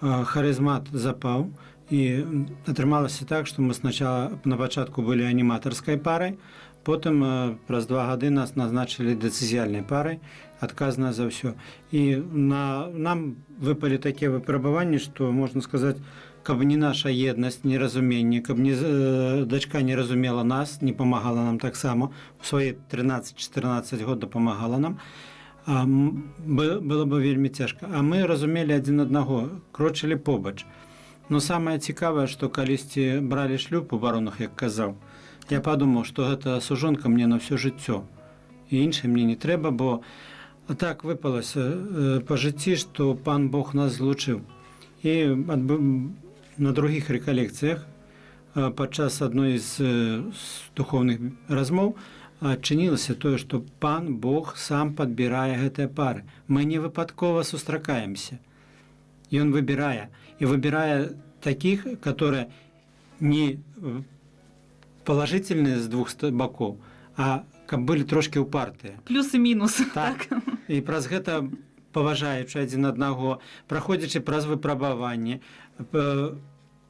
харызмат запаў, і атрымалася так, што мы сначала на пачатку былі аніматарскай парай, потым праз 2 гады нас назначылі дэцызіяльнай парай, адказная за ўсё. І нам выпалі такія выпрабаванні, што, можна сказаць, каб не наша еднасць, неразуменне, каб не дачка не разумела нас, не памагала нам таксама, у свае 13-14 год дапамагала нам, было бы вельмі цяжка. А мы разумелі адзін аднаго, крочылі побач. Но самае цікавае, што калісьці бралі шлюб у баронах, як казаў, я падумаў, што гэта сужонка мне на ўсё жыццё. І іншай мне не трэба, бо так выпалася па жыцці, што пан Бог нас злучыў. І на другіх рэкалекцыях падчас адной з духоўных размоў адчынілася тое, што пан Бог сам падбірае гэтыя пары. Мы не выпадкова сустракаемся. Ён выбірае і выбірае такіх, которые не положительные з двух бакоў, а каб былі трошкі упартыя. Плюс і мінус. Так. І праз гэта, паважаючы адзін аднаго, праходзячы праз выпрабаванне,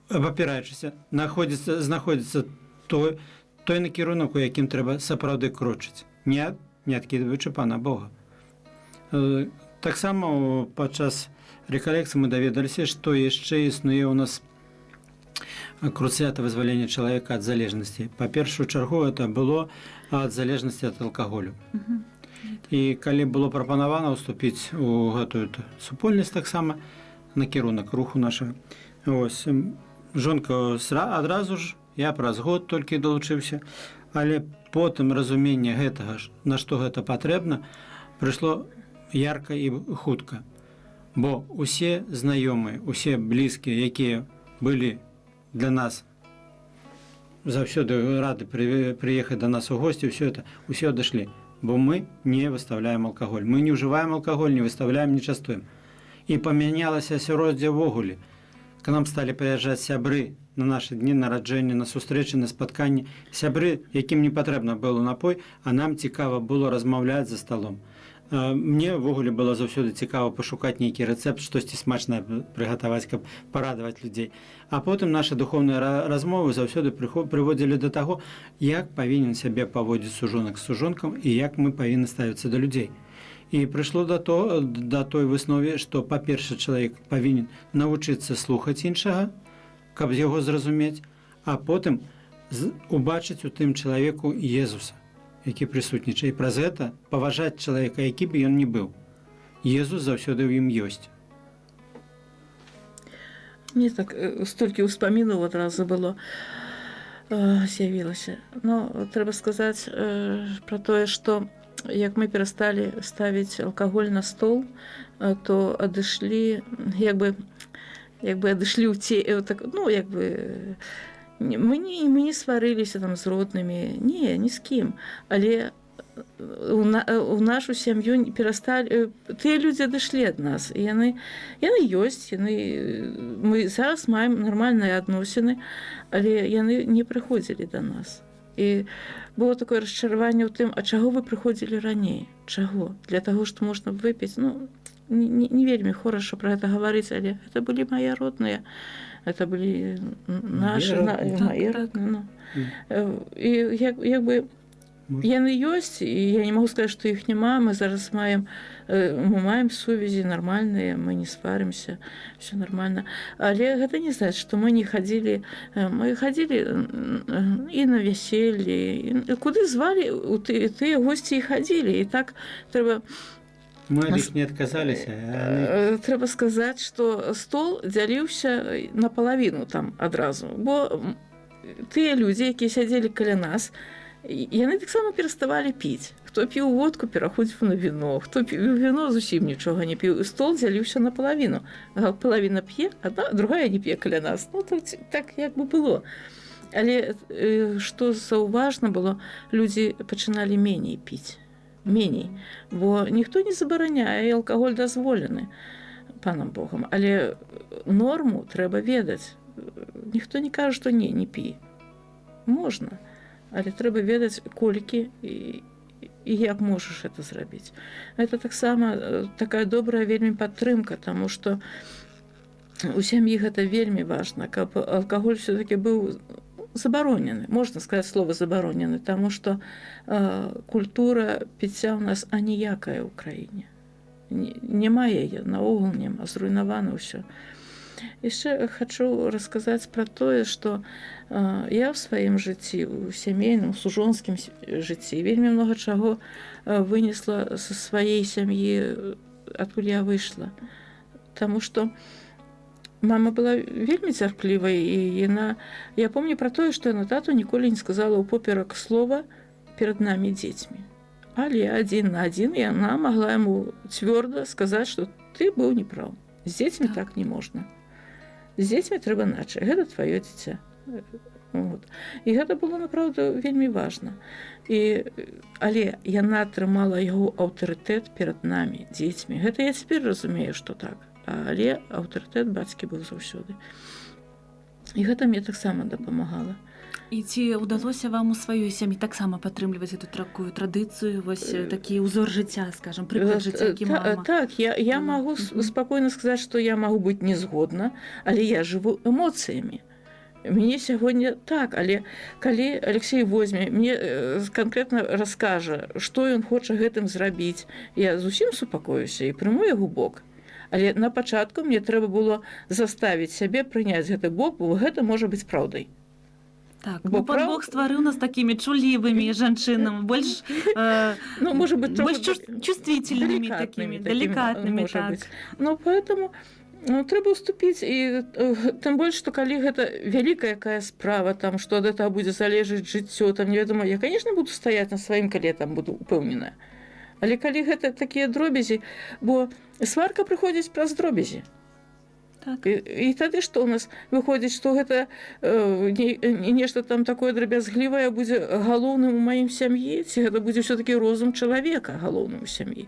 абапіраючыся, знаходзіцца той накірунак, у якім трэба сапраўды крочыць, не адкідваючы пана Бога. Таксама падчас рэкалекцыі мы даведаліся, што яшчэ існуе ў нас круцыята вызвалення чалавека ад залежнасці. Па першую чаргу это было ад залежнасці ад алкаголю. І калі было прапанавана ўступіць у гэтую супольнасць таксама накірунак руху нашага. Ось, жонка адразу ж, я праз год толькі далучыўся. Але потым разуменне гэтага ж, на што гэта патрэбна, прыйшло ярка і хутка. Бо усе знаёмыя, усе блізкія, якія былі для нас заўсёды рады прыехаць да нас у госці, все это, усе адышлі, бо мы не выставляем алкаголь. Мы не ўжываем алкаголь, не выставляем, не частуем. І памянялася асяроддзе ўвогуле. К нам сталі прыязджаць сябры на нашы дні нараджэння, на сустрэчы, на спатканні, сябры, якім не патрэбна было напой, а нам цікава было размаўляць за сталом. Мне ўвогуле было заўсёды цікава пашукаць нейкі рэцэпт, штосьці смачнае прыгатаваць, каб парадаваць людзей. А потым нашы духоўныя размовы заўсёды прыводзілі да таго, як павінен сябе паводзіць сужонак з сужонкам і як мы павінны ставіцца да людзей. І прыйшло да той выснове, што, па-перша, чалавек павінен навучыцца слухаць іншага, каб яго зразумець, а потым убачыць у тым чалавеку Езуса, які прысутнічае, і праз гэта паважаць чалавека, які б ён ні быў. Езус заўсёды ў ім ёсць. Мне так столькі ўспамінаў адразу было, з'явілася. Ну, трэба сказаць пра тое, што як мы перасталі ставіць алкаголь на стол, то адышлі, як бы адышлі ў це, так, ну, як бы мы не сварыліся там з роднымі, не, ні з кім, але у нашу сям'ю не перасталі, тыя людзі адышлі ад нас, і яны ёсць, яны, мы зараз маем нармальныя адносіны, але яны не прыходзілі да нас. І было такое расчараванне ў тым: а чаго вы прыходзілі раней, чаго? Для таго, што можна выпіць? Ну, не вельмі хораша пра гэта гаварыць, але гэта былі мае родныя, это былі наши родныя. Мае родныя, ну. І як бы яны ёсць, і я не могу сказаць, што іх няма. Мы зараз маем, мы маем сувязі нармальныя, мы не сварымся, все нормально, але гэта не значит, што мы не хадзілі. Мы хадзілі і на вяселлі, і куды звалі, у тыя госці і хадзілі, і так трэба. Мы ад іх не адказаліся, а яны Трэба сказаць, што стол дзяліўся напалавіну там адразу, бо тыя людзі, якія сядзелі каля нас, яны таксама пераставалі піць. Хто піў водку, пераходзіў на віно, хто піў віно, зусім нічога не піў. Стол дзяліўся напалавіну: палавіна п'е, адна, другая не п'е каля нас. Ну, тут так як бы было. Але што заўважна было, людзі пачыналі меней піць, меней, бо ніхто не забараняе, і алкаголь дазволены панам Богам, але норму трэба ведаць. Ніхто не кажа, што не пі, можна, але трэба ведаць, колькі і як можаш это зрабіць. Это таксама такая добрая вельмі падтрымка, таму што у сям'і гэта вельмі важна, каб алкаголь все-таки быў забаронены, можна сказать слово забаронены, таму что культура піцця у нас аніякая ў краіне. Няма яе, наогул няма, зруйнавана ўсё. Яшчэ хачу расказаць пра тое, што я ў сваім жыцці, у сямейным, сужонскім жыцці вельмі много чаго вынесла са сваей сям'і, адкуль я выйшла. Таму што мама была вельмі цярплівай, і яна, я помню пра тое, што яна тату ніколі не сказала ў поперак слова перад намі, дзецьмі. Але адзін на адзін яна магла яму цвёрда сказаць, што ты быў неправ. З дзецьмі так не можна. З дзецьмі трэба іначай. Гэта тваё дзіця. Вот. І гэта было направду вельмі важна. Але яна трымала яго аўтарытэт перад намі, дзецьмі. Гэта я цяпер разумею, што так. Але аўтарытэт бацькі быў заўсёды. І гэта мне таксама дапамагала. І ці ўдалося вам у сваёй сям'і таксама падтрымліваць эту такую традыцыю, вось такі ўзор жыцця, скажем, прыклад жыцця, які мама? Так, я магу спакойна сказаць, што я магу быць не згодна, але я жыву эмоцыямі. Мне сягоння так, але калі Алексей возьме, мне канкрэтна раскажа, што ён хоча гэтым зрабіць, я зусім супакоюся і прыму яго бок. Але на пачатку мне трэба было заставіць сябе прыняць гэты бок, бо гэта можа быць праўдай. Так, Бо бо пан Бог стварыў нас такімі чуллівымі жанчынамі, больш Ну, может быть, больш трохі чувствительными, далікатнымі такімі, далікатнымі, можа так. быць. Ну, поэтому Ну, трэба уступіць, і тым больш, што калі гэта вялікая якая справа, там, што ад этого будзе залежыць жыццё, там, невядома, я, конечно, буду стаяць на сваім, калі я там буду упэўненая. Але калі гэта такія дробязі, бо сварка прыходзіць праз дробязі. Так. І тады што ў нас выходзіць, што гэта нешта там такое драбязглівае будзе галоўным у маім сям'і, ці гэта будзе ўсё-такі розум чалавека галоўным у сям'і.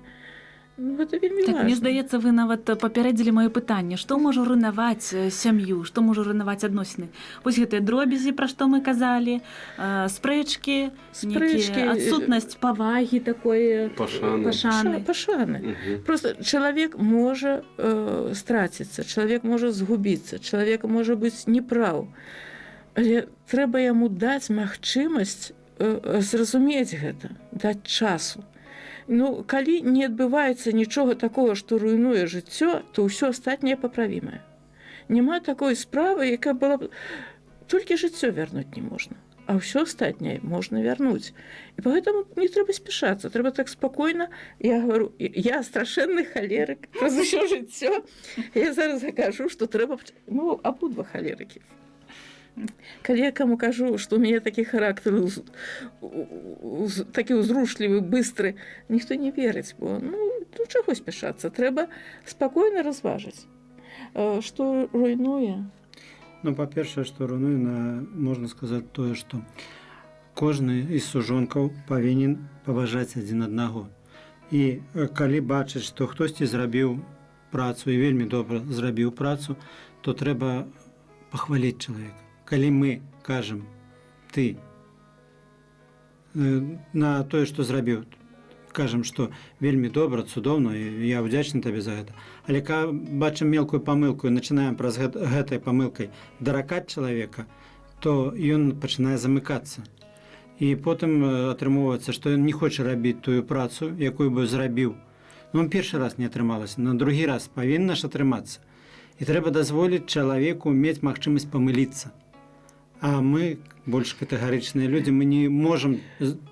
Ну, гэта вельмі Так, мне важна. здаецца, вы нават папярэдзілі маё пытанне, што можа руйнаваць сям'ю, што можа руйнаваць адносіны. Вось гэтыя дробязі, пра што мы казалі, спрэчкі, Спрэчкі, нейкія, адсутнасць павагі такой, Пашаны. пашаны. Пашаны. Просто чалавек можа страціцца, чалавек можа згубіцца, чалавек можа быць неправ. Але трэба яму даць магчымасць зразумець гэта, даць часу. Ну, калі не адбываецца нічога такого, што руйнуе жыццё, то ўсё астатняе паправімае. Няма такой справы, якая была б... Толькі жыццё вярнуць не можна, а ўсё астатняе можна вярнуць. І поэтому не трэба спяшацца, трэба так спакойна. Я говорю, я страшэнны халерык праз усё жыццё. Я зараз кажу, што трэба, ну, абодва халерыкі. Калі я каму кажу, што ў мяне такі характар такі ўзрушлівы, быстры, ніхто не верыць, бо ну чаго спяшацца, трэба спакойна разважыць. Што руйнуе? Ну, па-першае, што руйнуе, можна сказаць тое, што кожны з сужонкаў павінен паважаць адзін аднаго. І калі бачыць, што хтосьці зрабіў працу і вельмі добра зрабіў працу, то трэба пахваліць чалавека. Калі мы кажам: ты на тое, што зрабіў, кажам, што вельмі добра, цудоўна, і я ўдзячны табе за гэта. Але бачым мелкую памылку і начинаем праз гэтай памылкай даракаць чалавека, то ён пачынае замыкацца. І потым атрымоўваецца, што ён не хоча рабіць тую працу, якую бы зрабіў. Ну, он першы раз не атрымалася, на другі раз павінна ж атрымацца. І трэба дазволіць чалавеку мець магчымасць памыліцца. А мы больш катэгарычныя людзі, мы не можам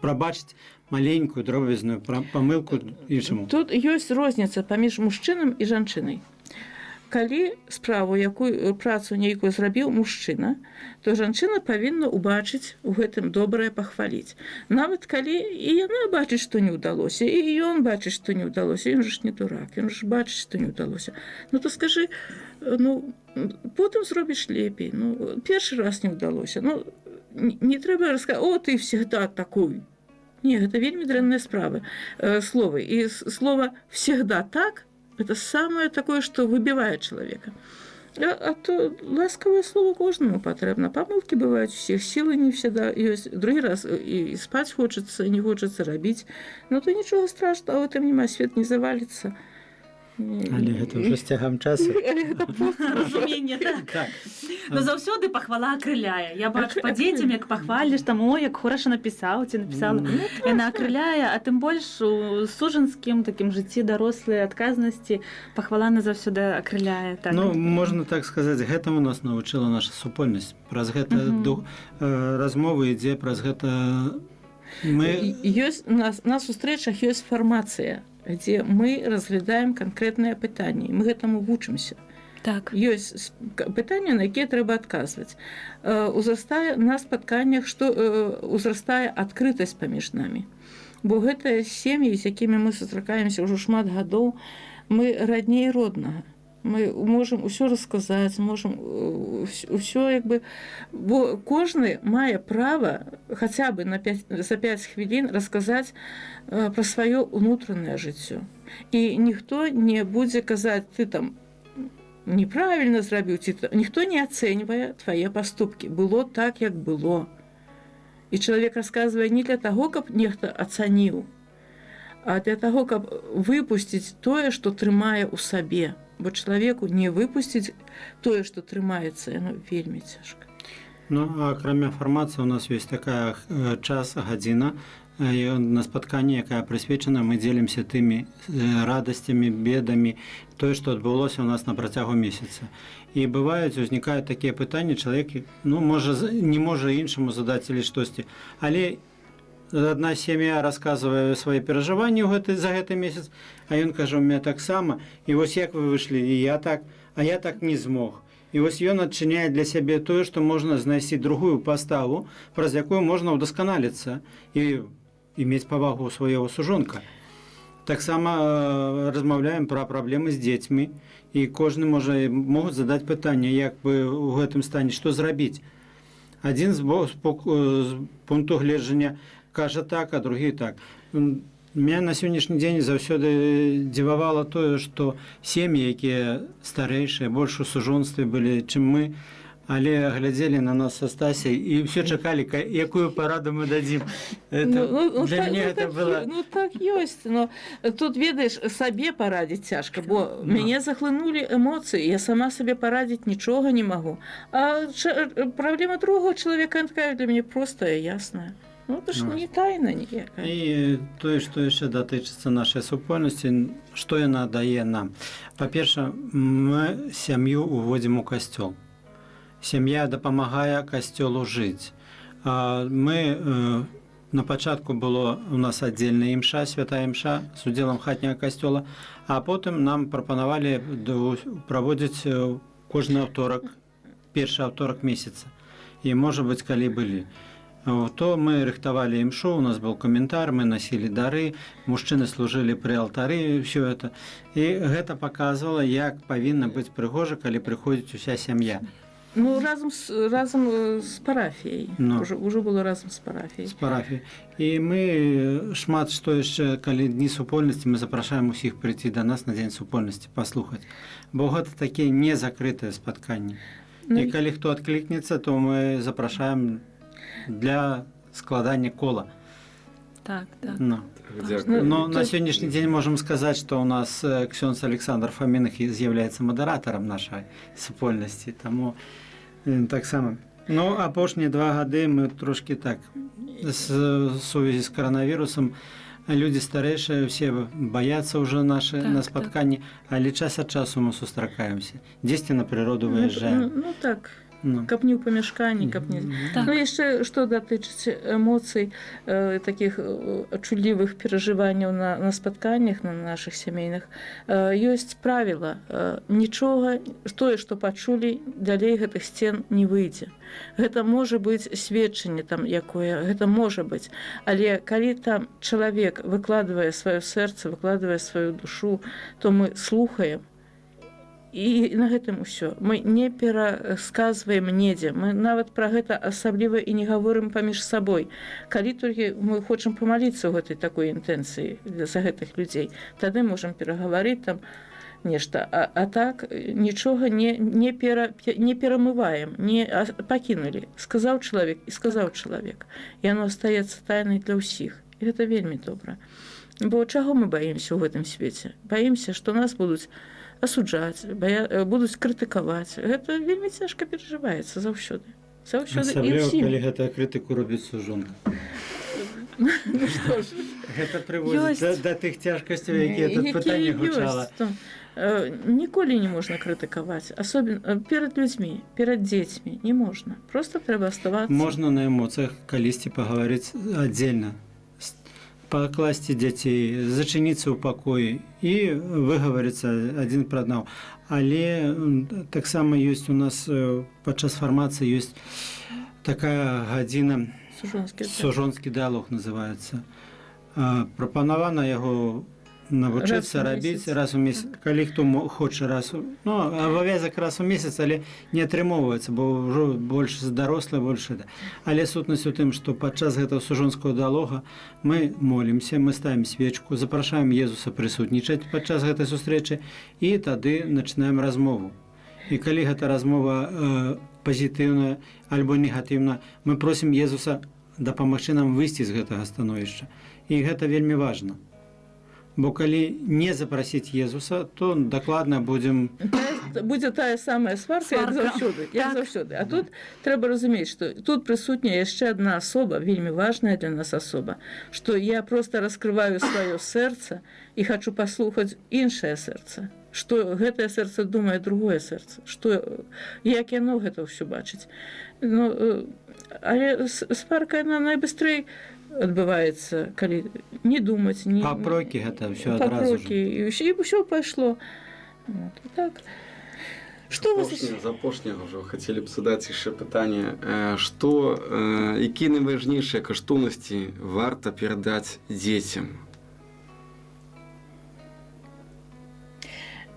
прабачыць маленькую дробязную памылку іншаму. Тут ёсць розніца паміж мужчынам і жанчынай. Калі справу, якую працу нейкую зрабіў мужчына, то жанчына павінна ўбачыць у гэтым добрае, пахваліць. Нават калі і яна бачыць, што не ўдалося, і ён бачыць, што не ўдалося, ён жа ж не дурак, ён ж бачыць, што не ўдалося. Ну то скажы, ну, потым зробіш лепей, ну, першы раз не ўдалося. Ну, не трэба расказаць: «О, ты всегда такой». Не, гэта вельмі дрэнныя справы, словы. І слова «всегда так» — это самое такое, что выбивает человека. А то ласкавае слово кожнаму патрэбна. Памылкі бываюць усіх, сілы не всегда ёсць. Другі раз і спаць хочацца, не хочацца рабіць. Ну то нічога страшного, у этом няма, свет не заваліцца. Але гэта ўжо з цягам часу. Але гэта просто Разуменне, так. Так. Ну, заўсёды пахвала акрыляе. Я бачу па дзецям, як пахваліш, там: «О, як хораша напісаў ці напісала». Яна акрыляе, а тым больш у сужанскім такім жыцці, дарослыя адказнасці, пахвала назаўсёды акрыляе. Так. Ну, можна так сказаць, гэтаму нас навучыла наша супольнасць. Праз гэта размовы ідзе, праз гэта мы Ёсць у нас на сустрэчах ёсць фармацыя, дзе мы разглядаем канкрэтныя пытанні. Мы гэтаму вучымся. Ёсць пытанні, на якія трэба адказваць. Узрастае на спатканнях, што узрастае адкрытасць паміж намі. Бо гэтыя сем'і, з якімі мы сустракаемся ўжо шмат гадоў, мы радней роднага. Мы можам усё расказаць, можам ўсё як бы, бо кожны мае права хаця бы на 5, за 5 хвілін расказаць пра сваё унутранае жыццё. І ніхто не будзе казаць: «Ты там неправільна зрабіў», ці ніхто не ацэньвае твае паступкі. Было так, як было. І чалавек расказвае не для таго, каб нехта ацаніў, а для таго, каб выпусціць тое, што трымае ў сабе. Бо чалавеку не выпусціць тое, што трымаецца, яно вельмі цяжка. Ну, а акрамя фармацыі у нас ёсць такая час, гадзіна на спатканні, якая прысвечана, мы дзелімся тымі радасцямі, бедамі, тое, што адбылося ў нас на працягу месяца. І бываюць, узнікаюць такія пытанні, чалавек, ну, можа, не можа іншаму задаць или штосьці. Але адна сям'я расказвае свае перажыванні ў гэты, за гэты месяц, а ён кажа: «У меня таксама, і вось як вы выйшлі, і я так». А я так не змог. І вось ён адчыняе для сябе тое, што можна знайсці другую паставу, праз якую можна ўдасканаліцца і иметь павагу ў свайго сужонка. Таксама размаўляем пра праблемы з дзецьмі, і кожны можа могуць задаць пытанне, як бы ў гэтым стане, што зрабіць. Адзін з пункту гледжання кажа так, а другі так. Меня на сённяшні дзень заўсёды дзівавала тое, што сем'і, якія старэйшыя, больш у сужонстве былі, чым мы, але глядзелі на нас са Стасяй і ўсе чакалі, якую параду мы дадзім. Это, Ну, для так, мяне ну, это так, было. Ну так ёсць, но тут, ведаеш, сабе парадзіць цяжка, бо Ну. мяне захлынулі эмоцыі, я сама сабе парадзіць нічога не магу. А праблема другого чалавека, яна такая для мяне простая, ясная. Ну, это ж Ну. не тайна ніякая. І тое, што яшчэ датычыцца нашай супольнасці, што яна дае нам. Па-першае, мы сям'ю уводзім у касцёл. Сям'я дапамагае касцёлу жыць. Мы на пачатку было у нас аддзельная імша, святая імша з удзелам хатняга касцёла, а потым нам прапанавалі праводзіць кожны аўторак, першы аўторак месяца. І, можа быць, калі былі. То мы рыхтавалі імшу, у нас был каментар, мы насілі дары, мужчыны служылі пры алтары, всё это. І гэта паказвала, як павінна быць прыгожа, калі прыходзіць уся сям'я. Ну, разам з парафіяй. Ну. Ужо было разам з парафіяй. З парафіі. І мы шмат што яшчэ, калі дні супольнасці, мы запрашаем усіх прыйти да нас на дзень супольнасці, паслухаць. Бо гэта такія незакрытыя спатканні. Ну, І калі хто адклікнецца, то мы запрашаем для складання кола. Так. Ну. Дзякую. Но на сённяшні дзень можам сказаць, што у нас ксёндз Александр Фаміных з'яўляецца мадэратарам нашай супольнасці, таму таксама. Ну, апошнія 2 гады мы трошкі так з сувязі з каранавірусам, людзі старэйшыя все баяцца ўжо нашы на спатканні, але час ад часу мы сустракаемся. Дзесьці на прыроду Ну, выязджаем. ну так, Ну. каб не ў памяшканні, каб не. Ну, яшчэ што датычыць эмоцый, такіх чуллівых перажыванняў на спатканнях на нашых сямейных, ёсць правіла: нічога, тое, што пачулі, далей гэтых сцен не выйдзе. Гэта можа быць сведчанне там якое, гэта можа быць, але калі там чалавек выкладвае сваё сэрца, выкладвае сваю душу, то мы слухаем, і на гэтым усё. Мы не перасказваем недзе, мы нават пра гэта асабліва і не гаворым паміж сабой. Калі толькі мы хочам памаліцца ў гэтай такой інтэнцыі за гэтых людзей, тады можам перагаварыць там нешта, а так нічога не перамываем, не пакінулі. Сказаў чалавек і сказаў чалавек, і оно астаецца тайнай для ўсіх, і гэта вельмі добра. Бо чаго мы баімся ў гэтым свеце? Баімся, што нас будуць асуджаць, будуць крытыкаваць. Гэта вельмі цяжка перажываецца заўсёды, заўсёды і Асабліва, ўсім. калі гэтая крытыку робіць сужонка. Ну, што ж, Гэта прыводзіць Ёсць. да тых цяжкасцяў, якія тут якія пытанне гучала. ёсць, то, ніколі не можна крытыкаваць, особенно перад людзьмі, перад дзецьмі не можна. Просто трэба оставаться. Можна на эмоцыях калісьці пагаварыць аддзельна, пакласці дзяцей, зачыніцца ў пакоі і выгаварыцца адзін пра аднаго. Але таксама ёсць у нас падчас фармацыі ёсць такая гадзіна, Сужонскі. Сужонскі дыалог называецца. Прапанавана яго навучыцца Раз у рабіць месяц. раз у месяц, калі хто хоча раз у, ну, абавязак раз у месяц, але не атрымоўваецца, бо ўжо больш дарослыя, больш это. Але сутнасць у тым, што падчас гэтага сужонскага дыалога мы молімся, мы ставім свечку, запрашаем Езуса прысутнічаць падчас гэтай сустрэчы і тады начинаем размову. І калі гэта размова пазітыўная альбо негатыўна, мы просім Езуса дапамагчы нам выйсці з гэтага становішча. І гэта вельмі важна. Бо калі не запрасіць Езуса, то дакладна будзем Будзе тая самая сварка, як Сварка. заўсёды, як заўсёды. А тут трэба разумець, што тут прысутняя яшчэ одна асоба, вельмі важная для нас асоба, што я просто раскрываю сваё сэрца і хочу паслухаць іншае сэрца, што гэтае сэрца думае, другое сэрца, што, як яно гэта ўсё бачыць. Ну, але сварка, яна найбыстрэй адбываецца, калі не думаць, не Папрокі, гэта ўсё адразу ж. Папрокі, і ўсё пайшло. Вот, так. Што у вас Апошняе, з апошняга ўжо хацелі б задаць яшчэ пытанне, што якія найважнейшыя каштоўнасці варта перадаць дзецям?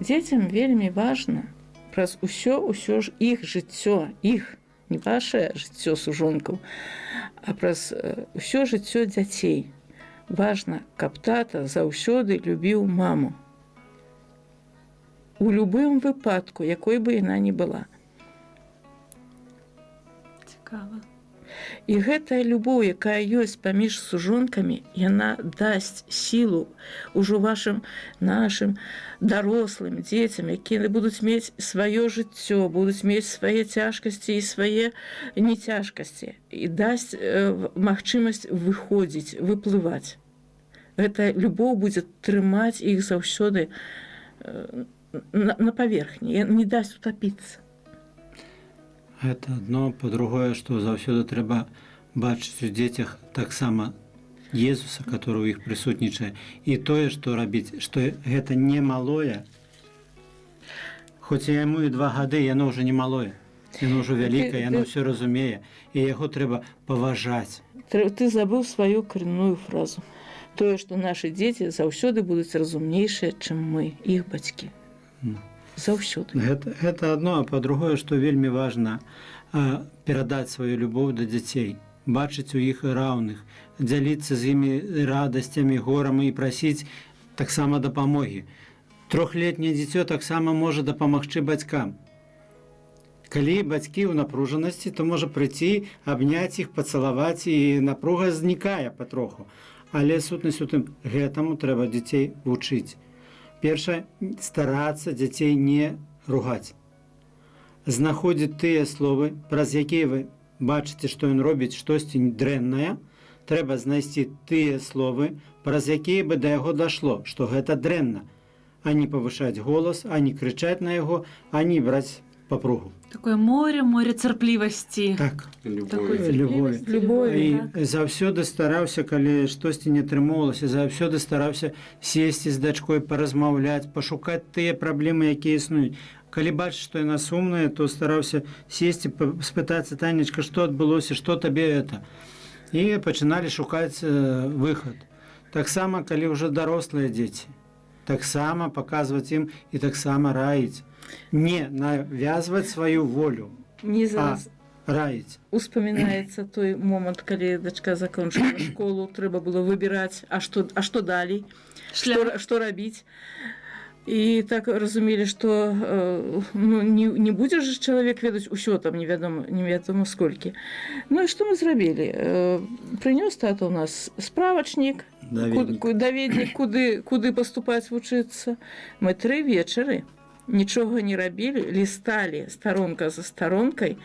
Дзецям вельмі важна праз усё ж іх жыццё, іх, не ваше жыццё сужонкаў, а праз усё жыццё дзяцей. Важна, каб тата заўсёды любіў маму. У любым выпадку, якой бы яна ні была. Цікава. І гэтая любоў, якая ёсць паміж сужонкамі, яна дасць сілу ўжо вашым, нашым дарослым дзецям, якія будуць мець сваё жыццё, будуць мець свае цяжкасці і свае нецяжкасці, і дасць магчымасць выходзіць, выплываць. Гэтая любоў будзе трымаць іх заўсёды на паверхні, не дасць утапіцца. Гэта адно, па-другое, што заўсёды трэба бачыць у дзецях таксама Езуса, который ў іх прысутнічае, і тое, што рабіць, што гэта не малое, хоць яму і 2 гады, яно ўжо не малое, яно ўжо вялікае, яно ўсё разумее, і яго трэба паважаць. Ты забыў сваю карэнную фразу. Тое, што нашы дзеці заўсёды будуць разумнейшыя, чым мы, іх бацькі. Заўсёды. Гэта адно, а па-другое, што вельмі важна, перадаць сваю любоў да дзяцей, бачыць у іх раўных, дзяліцца з імі радасцямі, горам і прасіць таксама дапамогі. Трохлетняе дзіцё таксама можа дапамагчы бацькам. Калі бацькі ў напружанасці, то можа прыйці, абняць іх, пацалаваць, і напруга знікае патроху. Але сутнасць у тым, гэтаму трэба дзяцей вучыць. Першае, старацца дзяцей не ругаць. Знаходзіць тыя словы, праз якія вы бачыце, што ён робіць штосьці дрэннае, трэба знайсці тыя словы, праз якія бы да яго дашло, што гэта дрэнна, а не павышаць голас, а не крычаць на яго, а не браць папругу. Такое море, море цярплівасці. Так. Любові. Любові. Любові. І так. заўсёды стараўся, калі штосьці не атрымоўвалася, заўсёды стараўся сесці з дачкой, паразмаўляць, пашукаць тыя праблемы, якія існуюць. Калі бачыш, што яна сумная, то стараўся сесці, спытацца: Танечка, што адбылося, што табе это? І пачыналі шукаць выхад. Таксама, калі ўжо дарослыя дзеці, таксама паказваць ім і таксама раіць. Не навязваць сваю волю, Не зараз. а раіць. Успамінаецца той момант, калі дачка закончыла школу, трэба было выбіраць, а што далей, Шлях. што рабіць. І так разумелі, што не будзе ж чалавек ведаць усё там невядома сколькі. І што мы зрабілі? Прынёс тата у нас справачнік, Даведнік. даведнік, куды паступаць вучыцца. Мы 3 вечары нічога не рабілі, лісталі старонка за старонкай.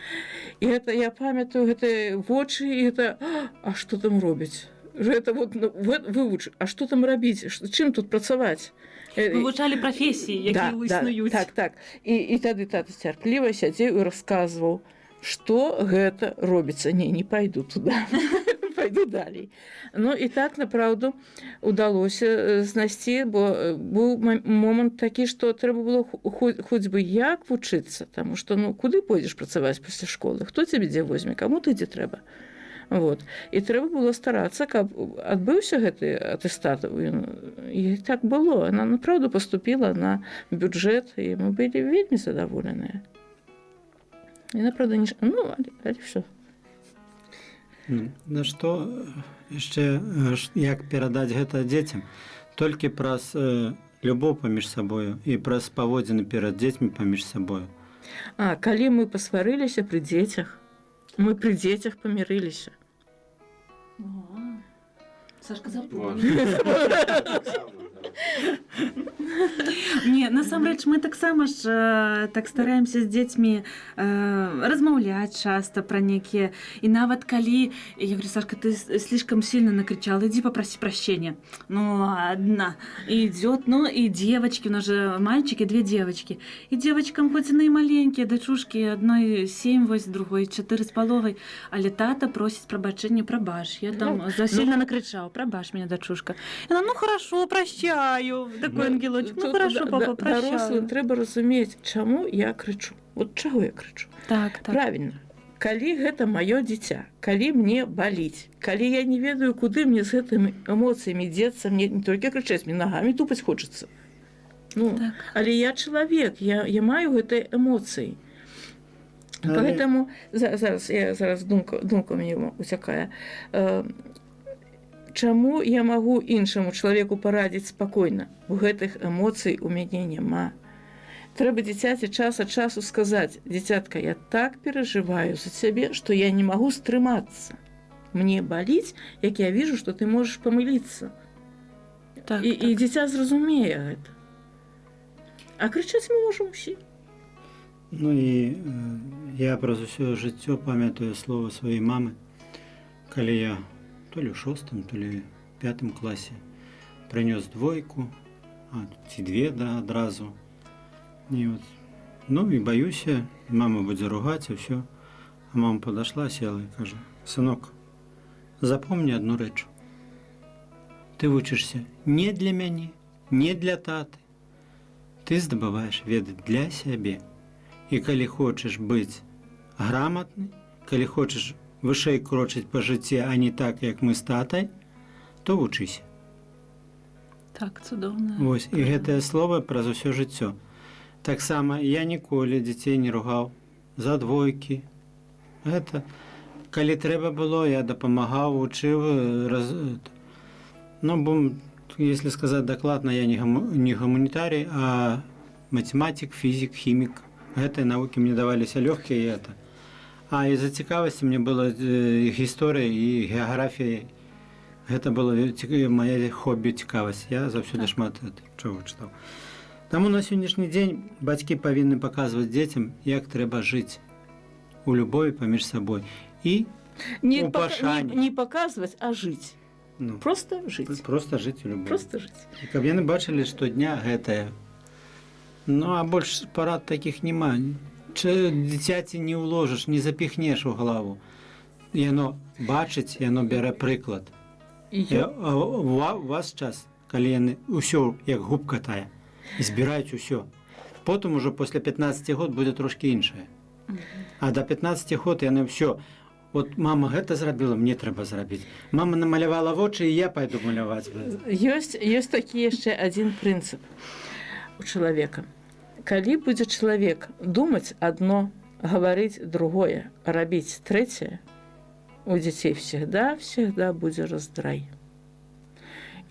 І гэта, я памятаю, гэта вочы, і гэта, а што там робіць? Гэта вот, ну, вот вывуч, а што там рабіць? Чым тут працаваць? Вывучалі прафесіі, якія існуюць. Так, так. І тады тата цярпліва сядзеў і расказваў, што гэта робіцца. Не, не пайду туда. Пайду далей. І так, направду, удалося знайсці, бо быў момант такі, што трэба было хоць бы як вучыцца, таму што, куды пойдзеш працаваць пасля школы? Хто цябе дзе возьме? Каму ты дзе трэба? І трэба было старацца, каб адбыўся гэты атэстат. І так было. Она, направду, паступіла на бюджэт, і мы былі вельмі задаволеныя. І, направду, не ну, але всё. На што яшчэ, як перадаць гэта дзецям? Толькі праз любоў паміж сабою і праз паводзіны перад дзецьмі паміж сабою. А калі мы пасварыліся пры дзецях, мы пры дзецях памірыліся. О, Сашка забыла. Важно. Не, насамрэч мы таксама ж так стараемся з дзецьмі размаўляць часта пра некія. І нават калі я говорю: Сашка, ты слишком сильно накричала, иди попроси прощения. Ну ладно, идет, ну и девочки, у нас же мальчики, 2 девочки. И девочкам хоть они и маленькие, дочушки, одной 7, 8, другой 4 з паловай, але тата просіць прабачэння, прабач, я там засильно накричала, прабач меня, дочушка. И она: ну хорошо, прощаю. Прощаю. Такой ангелочек. Ну Тут хорошо, папа, дарослым прощаю. трэба разумець, чаму я крычу. Вот чаго я крычу? Так. Правильно. Калі гэта маё дзіця, калі мне баліць, калі я не ведаю, куды мне з гэтымі эмоцыямі дзецца, мне не толькі крычаць, мне нагамі тупаць хочацца. Ну, але я чалавек, я маю гэтыя эмоцыі. Поэтому зараз я зараз думка у мяне уцякае. Чаму я магу іншаму чалавеку парадзіць спакойна? У гэтых эмоцый у мяне няма. Трэба дзіцяці час ад часу сказаць: дзіцятка, я так перажываю за цябе, што я не магу стрымацца. Мне баліць, як я вижу, што ты можаш памыліцца. І дзіця зразумее гэта. А крычаць мы можам усе. Ну і я праз усё жыццё памятаю слова сваёй мамы, калі я то ли ў шостым, то ли пятым класе прынёс двойку, а ці две, да, адразу. І вот, ну і баюся, мама будзе ругаць, і ўсё. А мама подошла, села і кажа: сынок, запомни одну рэч. Ты вучышся не для мяне, не для таты. Ты здабываеш веды для сябе. І калі хочаш быць граматны, калі хочаш вышэй крочыць па жыцці, а не так, як мы з татай, то вучыся. Так, цудоўна. Вось, і гэтае слово праз усё жыццё. Таксама я ніколі дзяцей не ругаў за двойкі. Гэта, калі трэба было, я дапамагаў, вучыў, ну, бо, если сказаць дакладна, я не гуманітарый, а матэматык, фізік, хімік. Гэтыя навукі мне даваліся лёгкія, і это. А з-за цікавасці мне было гісторыя і геаграфія. Гэта было мая хобі, цікавасць. Я заўсёды шмат чаго чытаў. Таму на сённяшні дзень бацькі павінны паказваць дзецям, як трэба жыць у любові паміж сабой. І Не у пашане. не паказваць, а жыць. Ну, Просто жыць. Просто жыць у любові. Просто жыць. І каб яны бачылі штодня гэтае. Ну, а больш парад такіх няма. Чы дзіцяці не ўложыш, не запіхнеш у галаву. Яно бачыць, яно бярэ прыклад. І А у вас час, калі яны ўсё, як губка тая, збіраюць усё. Потым ужо пасля 15 год будзе трошкі іншае. А да 15 год яны ўсё. От мама гэта зрабіла, мне трэба зрабіць. Мама намалявала вочы, і я пайду маляваць. Ёсць такі яшчэ адзін прынцып у чалавека. Калі будзе чалавек думаць адно, гаварыць другое, рабіць трэцяе, у дзяцей всегда будзе раздрай.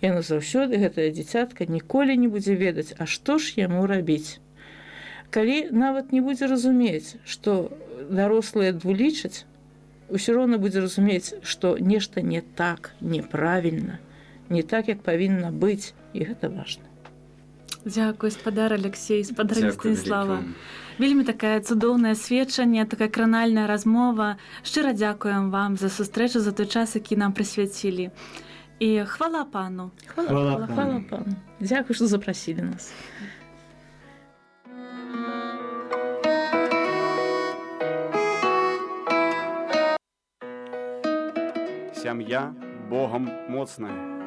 Яно заўсёды, гэтае дзіцятка, ніколі не будзе ведаць, а што ж яму рабіць. Калі нават не будзе разумець, што дарослыя двулічаць, усё роўна будзе разумець, што нешта не так, неправільна, не так, як павінна быць, і гэта важна. Дзякуй, спадар Алексей, спадар Дзякуй Станіслава. вялікі вам. Вельмі такая цудоўнае сведчанне, такая кранальная размова. Шчыра дзякуем вам за сустрэчу, за той час, які нам прысвяцілі. І хвала пану. Хвала, Хвала хвала, пану. хвала пану. Дзякуй, што запрасілі нас. Сям'я Богам моцная.